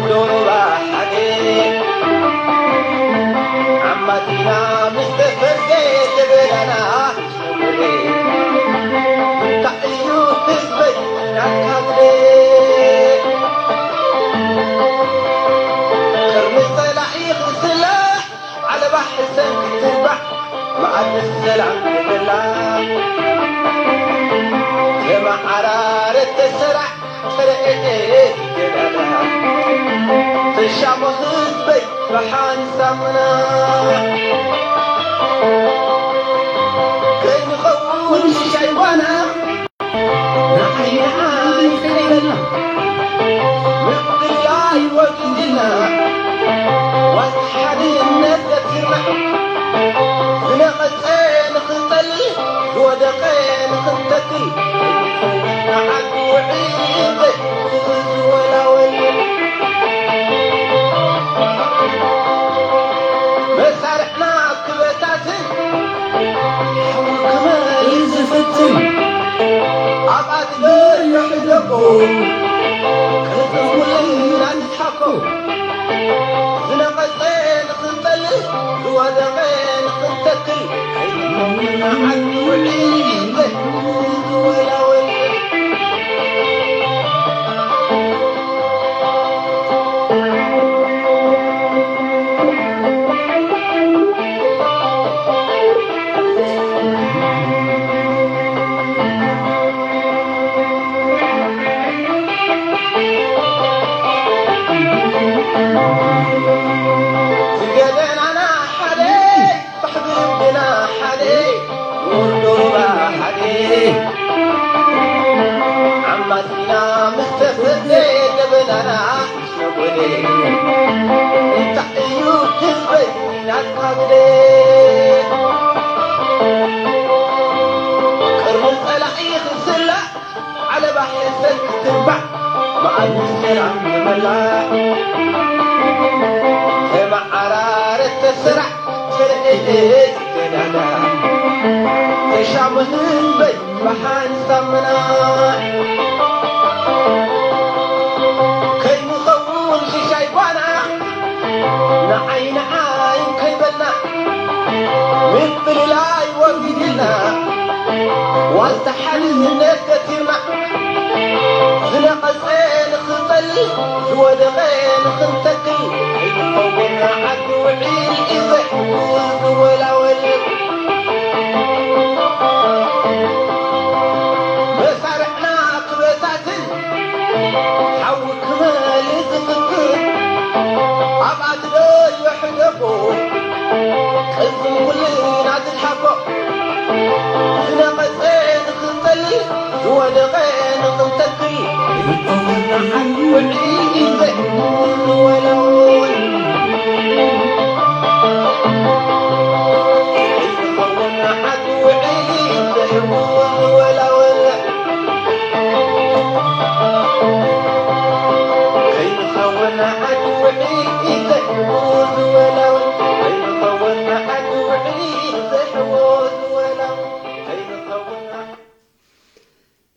ዶሮባ ሓደ ዓማቲና ምስ ተፈርደ ደበናና እንታይ እዩ ህዝበይ ናትካ ግደ? ቅርሚ ጸላኢ ክስለ ዓለባ ሕሰን ክትባዕ መኣዲ ሰላም ክብላ ተመዓራረት ተሰራዕ ተረኤ ገዳዳ ተሻሞ ህዝበይ ብሓንሳምና ከይንኸውን ሽሻይ ጓና ንዓይ ንዓይ ከይበልና ምፍልላይ ወጊድና ዋልታ ሓድነት ዘቲርና ዝነቐጸ ንኽንጸሊ ዝወደቐ ንኽንተክል ንዓዱ ውዒዘ ዝወላወል መሳርሕና ክበታትን ሓዊ ክመልእ ዝፍትን ኣብ ኣድገር የሕደጎ ቅጽሙልና ንትሓኮ ዝነቐጸ ንኽንጠልህ ዝወደቐ ንኽንተክል ከይኸውን ዓዲ ውዒዘ ዝወላወል ዓማትና ምስ ተፈተ ደበናና ሸጎሌ እንታይ እዩ ህዝበይ ናትካ ግደ ቅርሚ ጸላኢ ክስላእ ዓለባ ሕሰን ክትባዕ መኣዲ ሰላም ዝመላእ ተመዓራረት ተሰራዕ ተረኤ ገዳዳ ተሻሙ ህዝበይ ብሓንሳምና ከይንኸውን ሽሻይ ጓና ንዓይ ንዓይ ከይበልና ምፍልላይ ወጊድና ዋልታ ሓድነት ገቲርና ዝነቐጸ ንኽንጸሊ ዝወደቐ ንኽንተክል ከይንኸውን ዓዲ ውዒል ኢዘ ዝወላወል መሳርሕና ክበታትን ሓዊ ክመልእ ዝፍትን ኣብ ኣትደዮ ሕደጎ ቅድም ኩልና ዝድሓኮ ዝነቐጸ ንኽንጸሊ ዝወደቐ ንኽንተክል ዝጠመና ዓዲ ውዒል ኢዘ ዝወላወል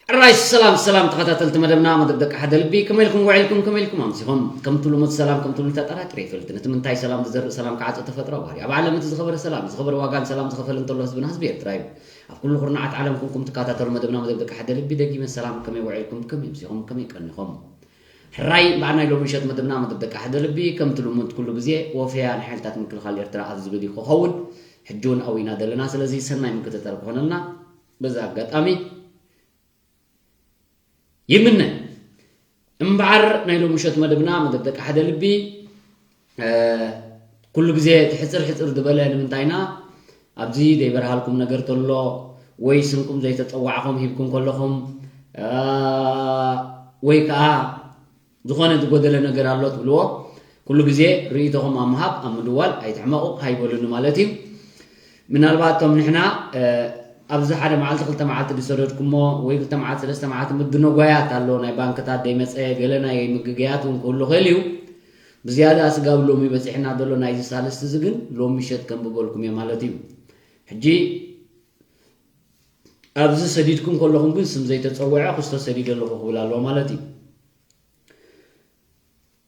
ሕራይ ሰላም ሰላም ተኸታተልቲ መደብና መደብ ደቂ ሓደ ልቢ ከመይ ኢልኩም ውዒልኩም ከመይ ኢልኩም ኣምሲኹም? ከምቲ ልሙድ ሰላም ከምቲ ልሙድ ተጠራጥር ይፈልጥ። ነቲ ምንታይ ሰላም ዝዘርእ ሰላም ክዓጽ ተፈጥሮ ባህሪ ኣብ ዓለም እቲ ዝኸበረ ሰላም ዝኸበረ ዋጋን ሰላም ዝኸፈለ እንተሎ ህዝብና ህዝቢ ኤርትራ እዩ። ኣብ ኩሉ ኩርናዓት ዓለም ኩንኩም ትከታተሉ መደብና መደብ ደቂ ሓደ ልቢ ደጊመ ሰላም ከመይ ውዒልኩም ከመይ ኣምሲኹም ከመይ ቀኒኹም? ሕራይ በዓል ናይ ሎሚ ምሸት መደብና መደብ ደቂ ሓደ ልቢ ከምቲ ልሙድ ኩሉ ግዜ ወፈያ ንሓይልታት ምክልኻል ኤርትራ ኣብ ዝብል እዩ ክኸውን። ሕጂ እውን ኣብኡ ኢና ዘለና። ስለዚ ሰናይ ምክትታል ክኾነልና በዚ ኣጋጣሚ ይምነ። እምበኣር ናይ ሎሚ ምሸት መደብና መደብ ደቂ ሓደ ልቢ ኩሉ ግዜ እቲ ሕፅር ሕፅር ዝበለ ንምንታይና ኣብዚ ዘይበርሃልኩም ነገር ተሎ ወይ ስምኩም ዘይተፀዋዕኹም ሂብኩም ከለኹም ወይ ከዓ ዝኾነ ዝጎደለ ነገር ኣሎ ትብልዎ ኩሉ ግዜ ርእይቶኹም ኣብ ምሃብ ኣብ ምድዋል ኣይትሕመቑ ሃይበሉኒ ማለት እዩ። ምናልባት እቶም ንሕና ኣብዚ ሓደ መዓልቲ ክልተ መዓልቲ ዝሰደድኩሞ ወይ ክልተ መዓልቲ ሰለስተ መዓልቲ ምድነጓያት ኣሎ ናይ ባንክታት ዘይመፀ ገለ ናይ ምግግያት እውን ክህሉ ክእል እዩ። ብዝያዳ ስጋብ ሎሚ በፂሕና ዘሎ ናይዚ ሳልስቲ እዚ ግን ሎሚ ምሸት ከንብበልኩም እየ ማለት እዩ። ሕጂ ኣብዚ ሰዲድኩም ከለኹም ግን ስም ዘይተፀወዐ ክስቶ ሰዲደ ኣለኹ ክብል ኣለዎ ማለት እዩ።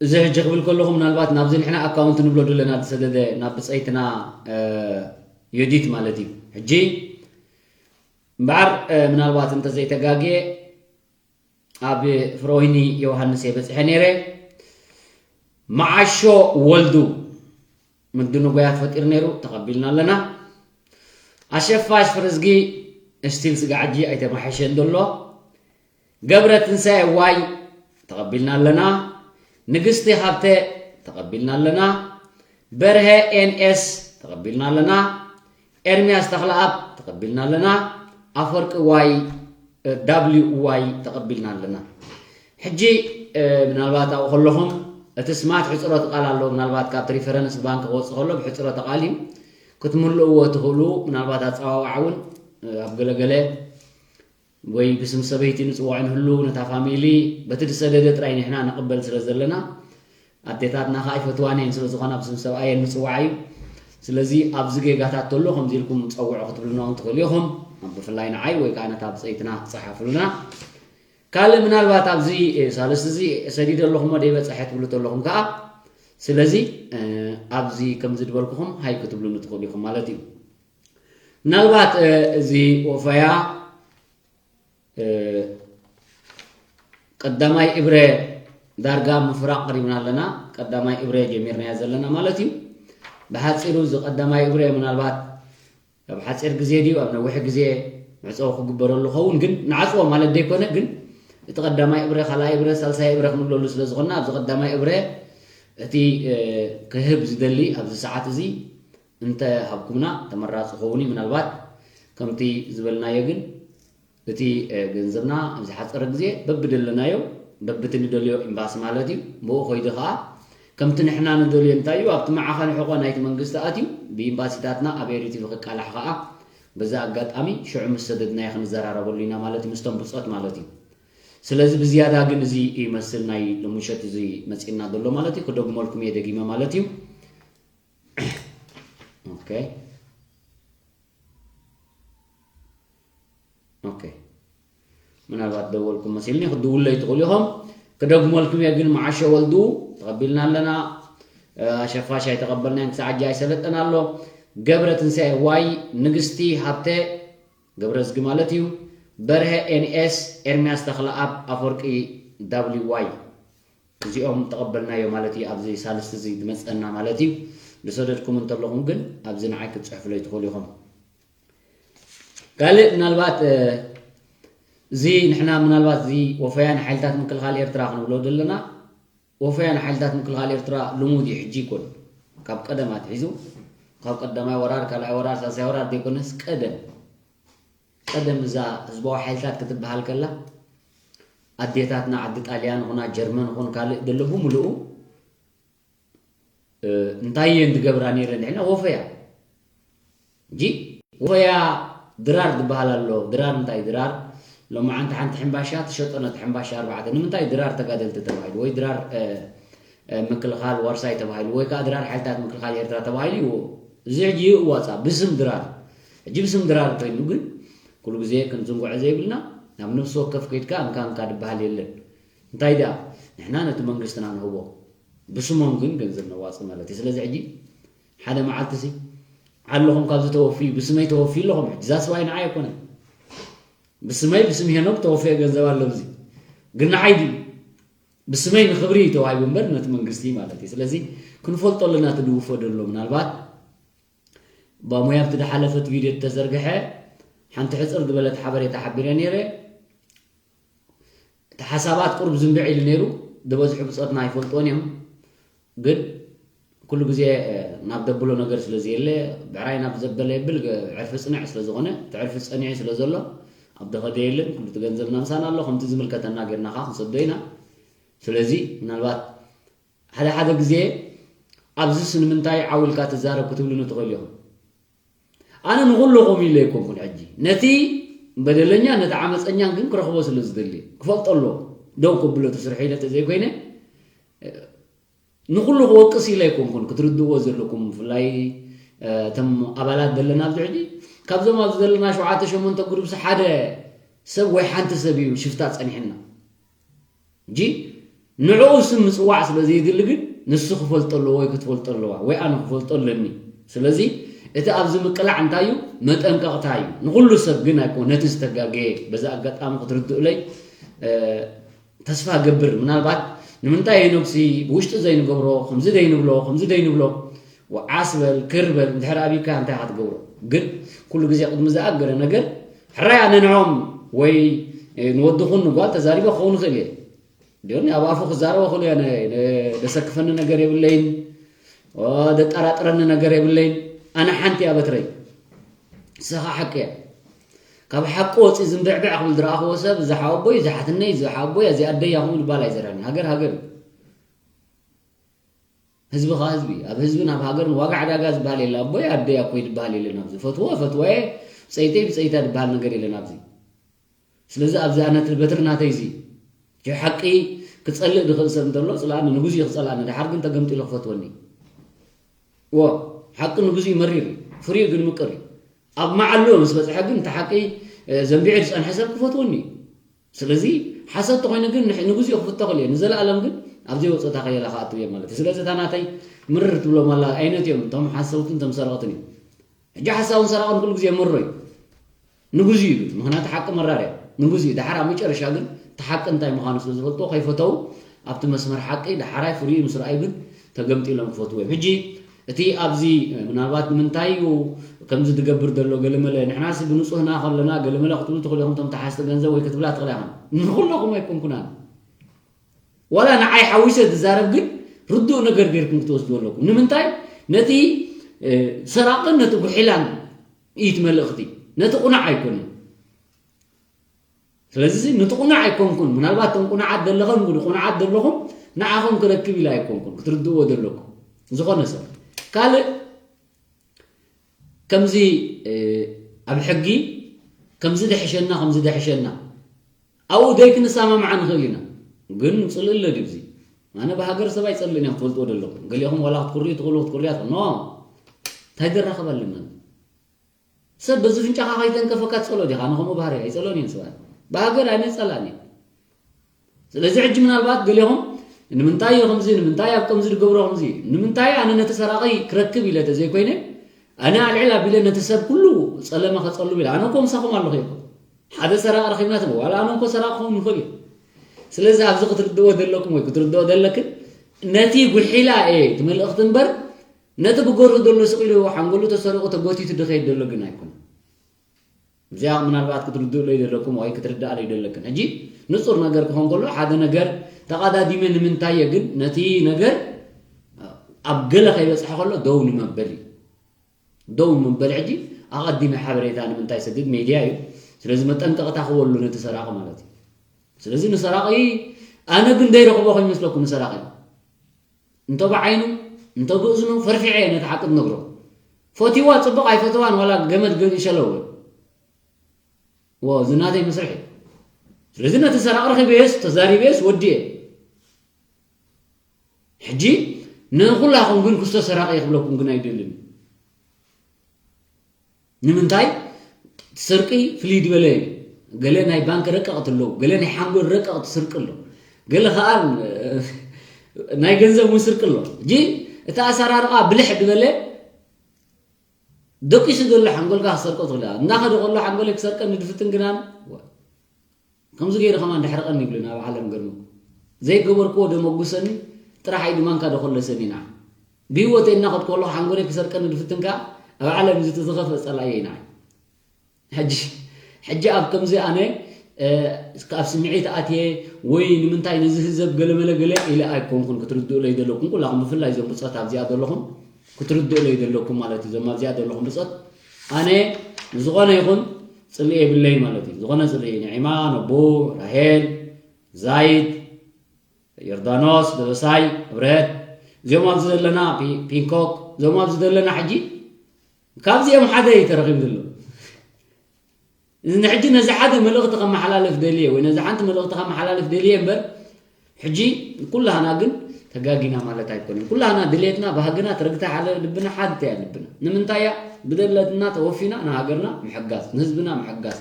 እዚ ሕጂ ክብል ከለኹ ምናልባት ናብዚ ንሕና ኣካውንት ንብሎ ዘለና ዝሰደደ ናብ ብፀይትና ዮዲት ማለት እዩ። ሕጂ እምበኣር ምናልባት እንተዘይተጋግየ ኣብ ፍረወይኒ ዮሃንስ የበፅሐ ነይረ። መዓሾ ወልዱ ምድንጓያት ፈጢሩ ነይሩ፣ ተቐቢልና ኣለና። ኣሸፋሽ ፍርዝጊ ስቲል ስጋዕጂ ኣይተማሐሸን ዘሎ። ገብረ ትንሳኤ ዋይ ተቐቢልና ኣለና። ንግስቲ ሃብተ ተቐቢልና ኣለና። በርሀ ኤንኤስ ተቐቢልና ኣለና። ኤርሚያስ ተኽለኣብ ተቐቢልና ኣለና። ኣፈወርቂ ዋይ ዳብሊው ዋይ ተቐቢልና ኣለና። ሕጂ ምናልባት ኣብኡ ከለኹም እቲ ስማት ሕፅሮተ ቃል ኣሎ። ምናልባት ካብቲ ሪፈረንስ ባንክ ክወፅእ ከሎ ብሕፅሮተ ቃል እዩ ክትምልእዎ ትኽእሉ። ምናልባት ኣፀዋውዓ እውን ኣብ ገለገለ ወይ ብስም ሰበይቲ ንፅዋዕ ንህሉ ነታ ፋሚሊ በቲ ዝሰደደ ጥራይ ንሕና ንቕበል ስለ ዘለና ኣዴታትና ከዓ ይፈትዋን እየን ስለ ዝኾና ብስም ሰብኣየን ምፅዋዕ እዩ። ስለዚ ኣብዚ ጌጋታት ተሎ ከምዚ ኢልኩም ፀውዑ ክትብሉና እውን ትኽእሉ ኢኹም። ብፍላይ ንዓይ ወይ ከዓ ነታ ብፀይትና ክፀሓፉልና። ካልእ ምናልባት ኣብዚ ሳልስቲ እዚ ሰዲደ ኣለኹሞ ደይበፀሐ ትብሉ ተለኹም ከዓ ስለዚ ኣብዚ ከምዚ ዝበልኩኹም ሃይ ክትብሉኒ ትኽእሉ ኢኹም ማለት እዩ። ምናልባት እዚ ወፈያ ቀዳማይ እብረ ዳርጋ ምፍራቕ ቀሪብና ኣለና። ቀዳማይ እብረ ጀሚርናዮ ዘለና ማለት እዩ። ብሓፂሩ እዚ ቀዳማይ እብረ ምናልባት ኣብ ሓፂር ግዜ ድዩ ኣብ ነዊሕ ግዜ መዕፀዊ ክግበረሉ ኸውን፣ ግን ንዓፅዎ ማለት ዘይኮነ፣ ግን እቲ ቀዳማይ እብረ፣ ካልኣይ እብረ፣ ሳልሳይ እብረ ክንብለሉ ስለ ዝኾንና ኣብዚ ቀዳማይ እብረ እቲ ክህብ ዝደሊ ኣብዚ ሰዓት እዚ እንተ ሃብኩምና ተመራፂ ኸውን እዩ። ምናልባት ከምቲ ዝበልናዮ ግን እቲ ገንዘብና ኣብ ዝሓፀረ ግዜ በብደለናዮ በብቲ ንደልዮ ኤምባሲ ማለት እዩ ብኡ ኮይዱ ከዓ ከምቲ ንሕና ንደልዮ እንታይ እዩ ኣብቲ መዓኸኒ ሕቆ ናይቲ መንግስቲ ኣትዩ ብኤምባሲታትና ኣብ ኤሪቲቪ ክቃላሕ ከዓ በዚ ኣጋጣሚ ሽዑ ምስ ሰደድናዮ ክንዘራረበሉ ኢና ማለት እዩ ምስቶም ብፆት ማለት እዩ። ስለዚ ብዝያዳ ግን እዚ ይመስል ናይ ሎምሸት እዚ መፂና ዘሎ ማለት እዩ። ክደግመልኩም እየ ደጊመ ማለት እዩ። ኦኬ ኦኬ ምናልባት ደወልኩም መሲልኒ ክድውለይ ትኽእሉ ኢኹም። ክደግመልኩም እየ ግን መዓሸ ወልዱ ተቐቢልና ኣለና። ኣሸፋሽ ኣይተቐበልናዮን ክሳዕ ሕጂ ኣይሰለጠን ኣሎ። ገብረ ትንሳኤ ዋይ፣ ንግስቲ ሃብተ ገብረዝጊ ማለት እዩ። በርሀ ኤንኤስ፣ ኤርሚያስ ተኽለኣብ ኣፈወርቂ ዳብሊው ዋይ እዚኦም ተቐበልናዮ ማለት እዩ። ኣብዚ ሳልስቲ እዚ ዝመፀና ማለት እዩ። ዝሰደድኩም እንተለኹም ግን ኣብዚ ንዓይ ክትፅሕፉለይ ትኽእሉ ኢኹም። ካልእ ምናልባት እዚ ንሕና ምናልባት እዚ ወፈያ ንሓይልታት ምክልኻል ኤርትራ ክንብሎ ዘለና ወፈያ ንሓይልታት ምክልኻል ኤርትራ ልሙድ እዩ። ሕጂ ይኮን ካብ ቀደም ኣትሒዙ ካብ ቀዳማይ ወራር ካልኣይ ወራር ሳልሳይ ወራር ዘይኮነስ ቀደም ቀደም እዛ ህዝባዊ ሓይልታት ክትበሃል ከላ ኣዴታትና ዓዲ ጣልያን ኹና ጀርመን ኹን ካልእ ደሎ ብምልኡ እንታይ እየን ዝገብራ ነይረን? ንሕና ወፈያ እንጂ ወፈያ ድራር ዝበሃል ኣሎ። ድራር እንታይ ድራር? ሎማዓንቲ ሓንቲ ሕምባሻ ትሸጦ ነቲ ሕምባሻ ኣርባዕተ። ንምንታይ ድራር ተጋደልቲ ተባሂሉ ወይ ድራር ምክልኻል ዋርሳይ ተባሂሉ ወይ ከዓ ድራር ሓይልታት ምክልኻል ኤርትራ ተባሂሉ እዩ። እዚ ሕጂ ይዋፃ ብስም ድራር ሕጂ ብስም ድራር ኮይኑ ግን ኩሉ ግዜ ክንዝንጎዖ ዘይብልና ናብ ነፍሲ ወከፍ ከይድካ እንካ እንካ ዝበሃል የለን። እንታይ ደኣ ንሕና ነቲ መንግስትና ንህቦ ብስሞም ግን ገንዘብ ነዋፅእ ማለት እዩ። ስለዚ ሕጂ ሓደ መዓልቲ ሲ ኣለኹም ካብዚ ተወፍዩ ብስመይ ተወፍዩ ኣለኹም ሕጂ ዛስባይ ንዓይ ኣይኮነን ብስመይ ብስም ሄኖክ ተወፈየ ገንዘብ ኣሎ እዚ ግን ንዓይ ድዩ ብስመይ ንክብሪ እዩ ተዋሂቡ እምበር ነቲ መንግስቲ ማለት እዩ። ስለዚ ክንፈልጦ ኣለና እቲ ድውፎ ደሎ ምናልባት ባሙያ ኣብቲ ዝሓለፈት ቪድዮ እተዘርግሐ ሓንቲ ሕፅር ዝበለት ሓበሬታ ሓቢረ ነይረ። እቲ ሓሳባት ቁሩብ ዝንብዕ ኢሉ ነይሩ። ዝበዝሑ ብፆትና ኣይፈልጥዎን እዮም ግን ኩሉ ግዜ ናብ ደብሎ ነገር ስለ ዘየለ ብዕራይ ናብ ዘበለ የብል ዕርፊ ፅንዕ ስለ ዝኾነ እቲ ዕርፊ ፀኒዑ ስለ ዘሎ ኣብ ደኸደ የለን ኩሉ እቲ ገንዘብና ምሳና ኣሎ ከምቲ ዝምልከተና ጌርና ከዓ ክንሰዶ ኢና። ስለዚ ምናልባት ሓደ ሓደ ግዜ ኣብዚስ ንምንታይ ዓው ኢልካ ትዛረብ ክትብሉኒ ትኽእሉ ኢኹም። ኣነ ንኹልኹም ኢለ ኣይኮንኩን ሕጂ ነቲ በደለኛ ነቲ ዓመፀኛን ግን ክረኽቦ ስለ ዝደሊ ክፈልጦ ኣሎ ደው ከብሎ እቲ ስርሑ ኢለ ተዘይኮይነ ንኹሉ ክወቅስ ኢለ ኣይኮንኩን ክትርድእዎ ዘለኩም ብፍላይ እቶም ኣባላት ዘለና ኣብዚ ሕጂ ካብዞም ኣብዚ ዘለና ሸውዓተ ሸሞንተ ግሩፕስ ሓደ ሰብ ወይ ሓንቲ ሰብ እዩ ሽፍታ ፀኒሕና እንጂ ንዕኡ ስም ምጽዋዕ ስለ ዘየድሊ ግን ንሱ ክፈልጦ ኣለዎ ወይ ክትፈልጦ ኣለዋ ወይ ኣነ ክፈልጦ ኣለኒ። ስለዚ እቲ ኣብዚ ምቅላዕ እንታይ እዩ? መጠንቀቕታ እዩ። ንኹሉ ሰብ ግን ኣይኮ ነቲ ዝተጋገየ በዚ ኣጋጣሚ ክትርድኡለይ ተስፋ ገብር። ምናልባት ንምንታይ ሄኖክሲ ብውሽጢ ዘይንገብሮ ከምዚ ዘይንብሎ ከምዚ ዘይንብሎ ወዓስ በል ክር በል እንድሕር ኣብካ እንታይ ኢኻ ትገብሮ? ግን ኩሉ ግዜ ቅድሚ ዝኣገረ ነገር ሕራይ ኣነ ንዖም ወይ ንወድኹን ንጓል ተዛሪበ ክኸውን ይኽእል እየ። ዲዮኒ ኣብ ኣፉ ክዛረቦ ክእሉ እየ። ኣነ ደሰክፈኒ ነገር የብለይን፣ ደጠራጥረኒ ነገር የብለይን። ኣነ ሓንቲ እያ በትረይ፣ ንስኻ ሓቂ እያ። ካብ ሓቂ ወፂ ዝንብዕብዕ ክብል ዝረኣኽዎ ሰብ እዚ ሓወቦይ፣ እዚ ሓትነይ፣ እዚ ሓወቦይ፣ እዚ ኣደይ እያ ክብል ባል ኣይዘራኒ። ሃገር ሃገር እዩ። ህዝቢ ኸዓ ህዝቢ እዩ። ኣብ ህዝብን ኣብ ሃገርን ዋጋ ዕዳጋ ዝበሃል የለ። ኣቦይ ኣደይ ኣኮይ ዝበሃል የለን ኣብዚ። ፈትዎ ፈትወየ፣ ብፀይተይ ብፀይታ ዝበሃል ነገር የለን ኣብዚ። ስለዚ ኣብዚ ኣነ በትሪ ናተይ እዚ እቲ ሓቂ ክጸልእ ዝኽእል ሰብ እንተሎ ጽላእኒ፣ ንግዜኡ ክጸልኣኒ፣ ድሓር ግን ተገምጢሉ ክፈትወኒ። እዎ፣ ሓቂ ንግዜኡ መሪር እዩ፣ ፍሪኡ ግን ምቅር እዩ። ኣብ መዓልኡ ምስ በጽሐ ግን እቲ ሓቂ ዘንቢዑ ዝጸንሐ ሰብ ክፈትወኒ እዩ። ስለዚ ሓሰት ተኾይኑ ግን ንግዜኡ ክፍቶ ክእል እየ፣ ንዘለኣለም ግን ኣብ ዘይወጸታ ከየላ ክኣትው እየ ማለት እዩ። ስለዚ እታ ናተይ ምርር ትብሎም ኣላ ዓይነት እዮም እቶም ሓሰውትን እቶም ሰረቕትን እዮም። ሕጂ ሓሳውን ሰራቕን ኩሉ ግዜ መሮ እዩ። ንጉዚ እዩ ግን፣ ምኽንያቱ ሓቂ መራር እያ። ንጉዚ እዩ። ድሓር ኣብ መጨረሻ ግን እቲ ሓቂ እንታይ ምዃኑ ስለ ዝፈልጦ ከይፈተው ኣብቲ መስመር ሓቂ ድሓራይ ፍሪኡ ምስ ረኣዩ ግን ተገምጢሎም ክፈትዎ እዮም። ሕጂ እቲ ኣብዚ ምናልባት ንምንታይ እዩ ከምዚ ዝገብር ዘሎ ገለመለ ንሕናሲ ብንጹህና ከለና ገለመለ ክትብሉ ትኽእሉ ኢኹም፣ እቶም ተሓዝቲ ገንዘብ ወይ ክትብላ ትኽእላ ኢኹም። ንኹለኹም ኣይኮንኩናን። ዋላ ንዓይ ሓዊሰ ዝዛረብ ግን ርዱእ ነገር ጌርኩም ክትወስድዎ ኣለኩም። ንምንታይ ነቲ ሰራቕን ነቲ ጉሒላን እዩ እቲ መልእኽቲ፣ ነቲ ቁኑዕ ኣይኮነን። ስለዚ ነቲ ቁኑዕ ኣይኮንኩን፣ ምናልባት እቶም ቁኑዓት ዘለኸን ቁኑዓት ዘለኹም ንዓኹም ክረክብ ኢለ ኣይኮንኩን ክትርድእዎ ዘለኩም። ዝኾነ ሰብ ካልእ ከምዚ ኣብ ሕጊ ከምዚ ደሕሸና ከምዚ ደሕሸና ኣብኡ ዘይክንሰማምዓ ንኽእል ኢና። ግን ንጽልእ ኣሎ ድዩ እዚ? ኣነ ብሃገር ሰብ ኣይጸልእን እያ ክትፈልጥዎ ዘለኹም። ገሊኹም ዋላ ክትኩርዩ ትኽእሉ ክትኩርያ ትኽእሉ። ኖ፣ እንታይ ደራኸብ ኣለና? ሰብ በዚ ፍንጫኻ ከይተንከፈካ ትጸሎ ዲኻ? ኣነ ከምኡ ባህሪ ኣይጸሎን እየን ሰባት። ብሃገር ኣነ ጸላእን እየ። ስለዚ ሕጂ ምናልባት ገሊኹም ንምንታይ እዩ ከምዚ፣ ንምንታይ ኣብ ከምዚ ዝገብሮ ከምዚ፣ ንምንታይ ኣነ ነቲ ሰራቒ ክረክብ ኢለ ተዘይኮይነ ኣነ ኣልዕል ኣቢለ ነቲ ሰብ ኩሉ ጸለመ ከጸልም ኢለ ኣነ እኮ ምሳኹም ኣለኹ እየ እኮ። ሓደ ሰራቒ ረኺብና ትብል ዋላ ኣነ እኮ ሰራቒ ክኸውን ይኽእል እዩ። ስለዚ ኣብዚ ክትርድእዎ ዘለኩም ወይ ክትርድኦ ዘለክን ነቲ ጉሒላ እየ እቲ መልእኽቲ እምበር ነቲ ብገርሁ ዘሎ ስቕ ኢሉ ሓንጎሉ ተሰሪቑ ተጎቲቱ ድኸይድ ዘሎ ግን ኣይኮነን። እዚኣ ምናልባት ክትርድእለይ ዘለኩም ወይ ክትርድኣለይ ዘለክን። ሕጂ ንጹር ነገር ክኾን ከሎ ሓደ ነገር ተቐዳዲመ ንምንታይ እየ ግን ነቲ ነገር ኣብ ገለ ከይበጽሐ ከሎ ደው ንመበል እዩ። ደው ምበል ሕጂ ኣቐዲመ ሓበሬታ ንምንታይ ሰድድ ሜድያ እዩ። ስለዚ መጠንቀቕታ ክበሉ ነቲ ሰራቒ ማለት እዩ። ስለዚ ንሰራቒ ኣነ ግን ዘይረኽቦ ከይመስለኩም ንሰራቒ እንተ ብዓይኑ እንተ ብእዝኑ ፈርፊዐ እየ ነቲ ሓቂ ዝነግሮ። ፈትዋ ጽቡቕ ኣይፈተዋን ዋላ ገመድ ገንሸለው። ዎ፣ እዚ ናተይ መስርሕ እዩ። ስለዚ ነቲ ሰራቕ ረኺበየስ ተዛሪበየስ ወዲየ። ሕጂ ንኹላኹም ግን ክስቶ ሰራቒ ክብለኩም ግን ኣይደልን። ንምንታይ? እቲ ስርቂ ፍልይ ዝበለ እዩ። ገለ ናይ ባንክ ረቀቕቲ ኣለዉ፣ ገለ ናይ ሓንጎል ረቀቕቲ ስርቂ ኣሎ፣ ገለ ከዓ ናይ ገንዘብ እውን ስርቂ ኣሎ። ሕጂ እቲ ኣሰራርቓ ብልሕ ዝበለ ደቂሱ ዘሎ ሓንጎልካ ክሰርቆ ትኽእል ኢኻ። እናኸደ ከሎ ሓንጎለይ ክሰርቀኒ ድፍትን ግናን ከምዚ ገይሩ ከማን ደሕርቐኒ ይብሉ ናብ ዓለም ገርምኩም። ዘይገበርክዎ ደመጉሰኒ ጥራሕ ኣይድማንካ ደኮለሰኒ ኢና። ብህይወተይ እናኸድኩ ከለኹ ሓንጎለይ ክሰርቀኒ ድፍትን ከኣ ኣብ ዓለም እዚ ተዝኸፍአ ጸላእየ ኢና። ሕጂ ሕጂ ኣብ ከምዚ ኣነ ካብ ስምዒት ኣትየ ወይ ንምንታይ ነዚ ህዘብ ገለመለ ገለ ኢለ ኣይኮንኩን ክትርድኡለይ ዘለኩም ኩላኹም ብፍላይ እዞም ብጾት ኣብዚኣ ዘለኹም ክትርድኡለይ ዘለኩም ማለት እዩ። እዞም ኣብዚኣ ዘለኹም ብጾት ኣነ ንዝኾነ ይኹን ጽልኢ የብለይ ማለት እዩ። ዝኾነ ጽልኢ ንዒማ፣ ነቡ፣ ራሄል፣ ዛይድ፣ ዮርዳኖስ፣ ደበሳይ፣ ኣብረሀት፣ እዚኦም ኣብዚ ዘለና ፒንኮክ፣ እዞም ኣብዚ ዘለና ሕጂ ካብዚኦም ሓደ እዩ ተረኺቡ ዘሎ። ንሕጂ ነዚ ሓደ መልእኽቲ ከመሓላልፍ ደልየ ወይ ነዚ ሓንቲ መልእኽቲ ከመሓላልፍ ደልየ እምበር ሕጂ ኩላህና ግን ተጋጊና ማለት ኣይኮነን። ኩላህና ድሌትና ባህግና ትርግታ ሓደ ልብና ሓንቲ እያ ልብና። ንምንታይ እያ ብደለትና ተወፊና ንሃገርና ምሕጋዝ ንህዝብና ምሕጋዝ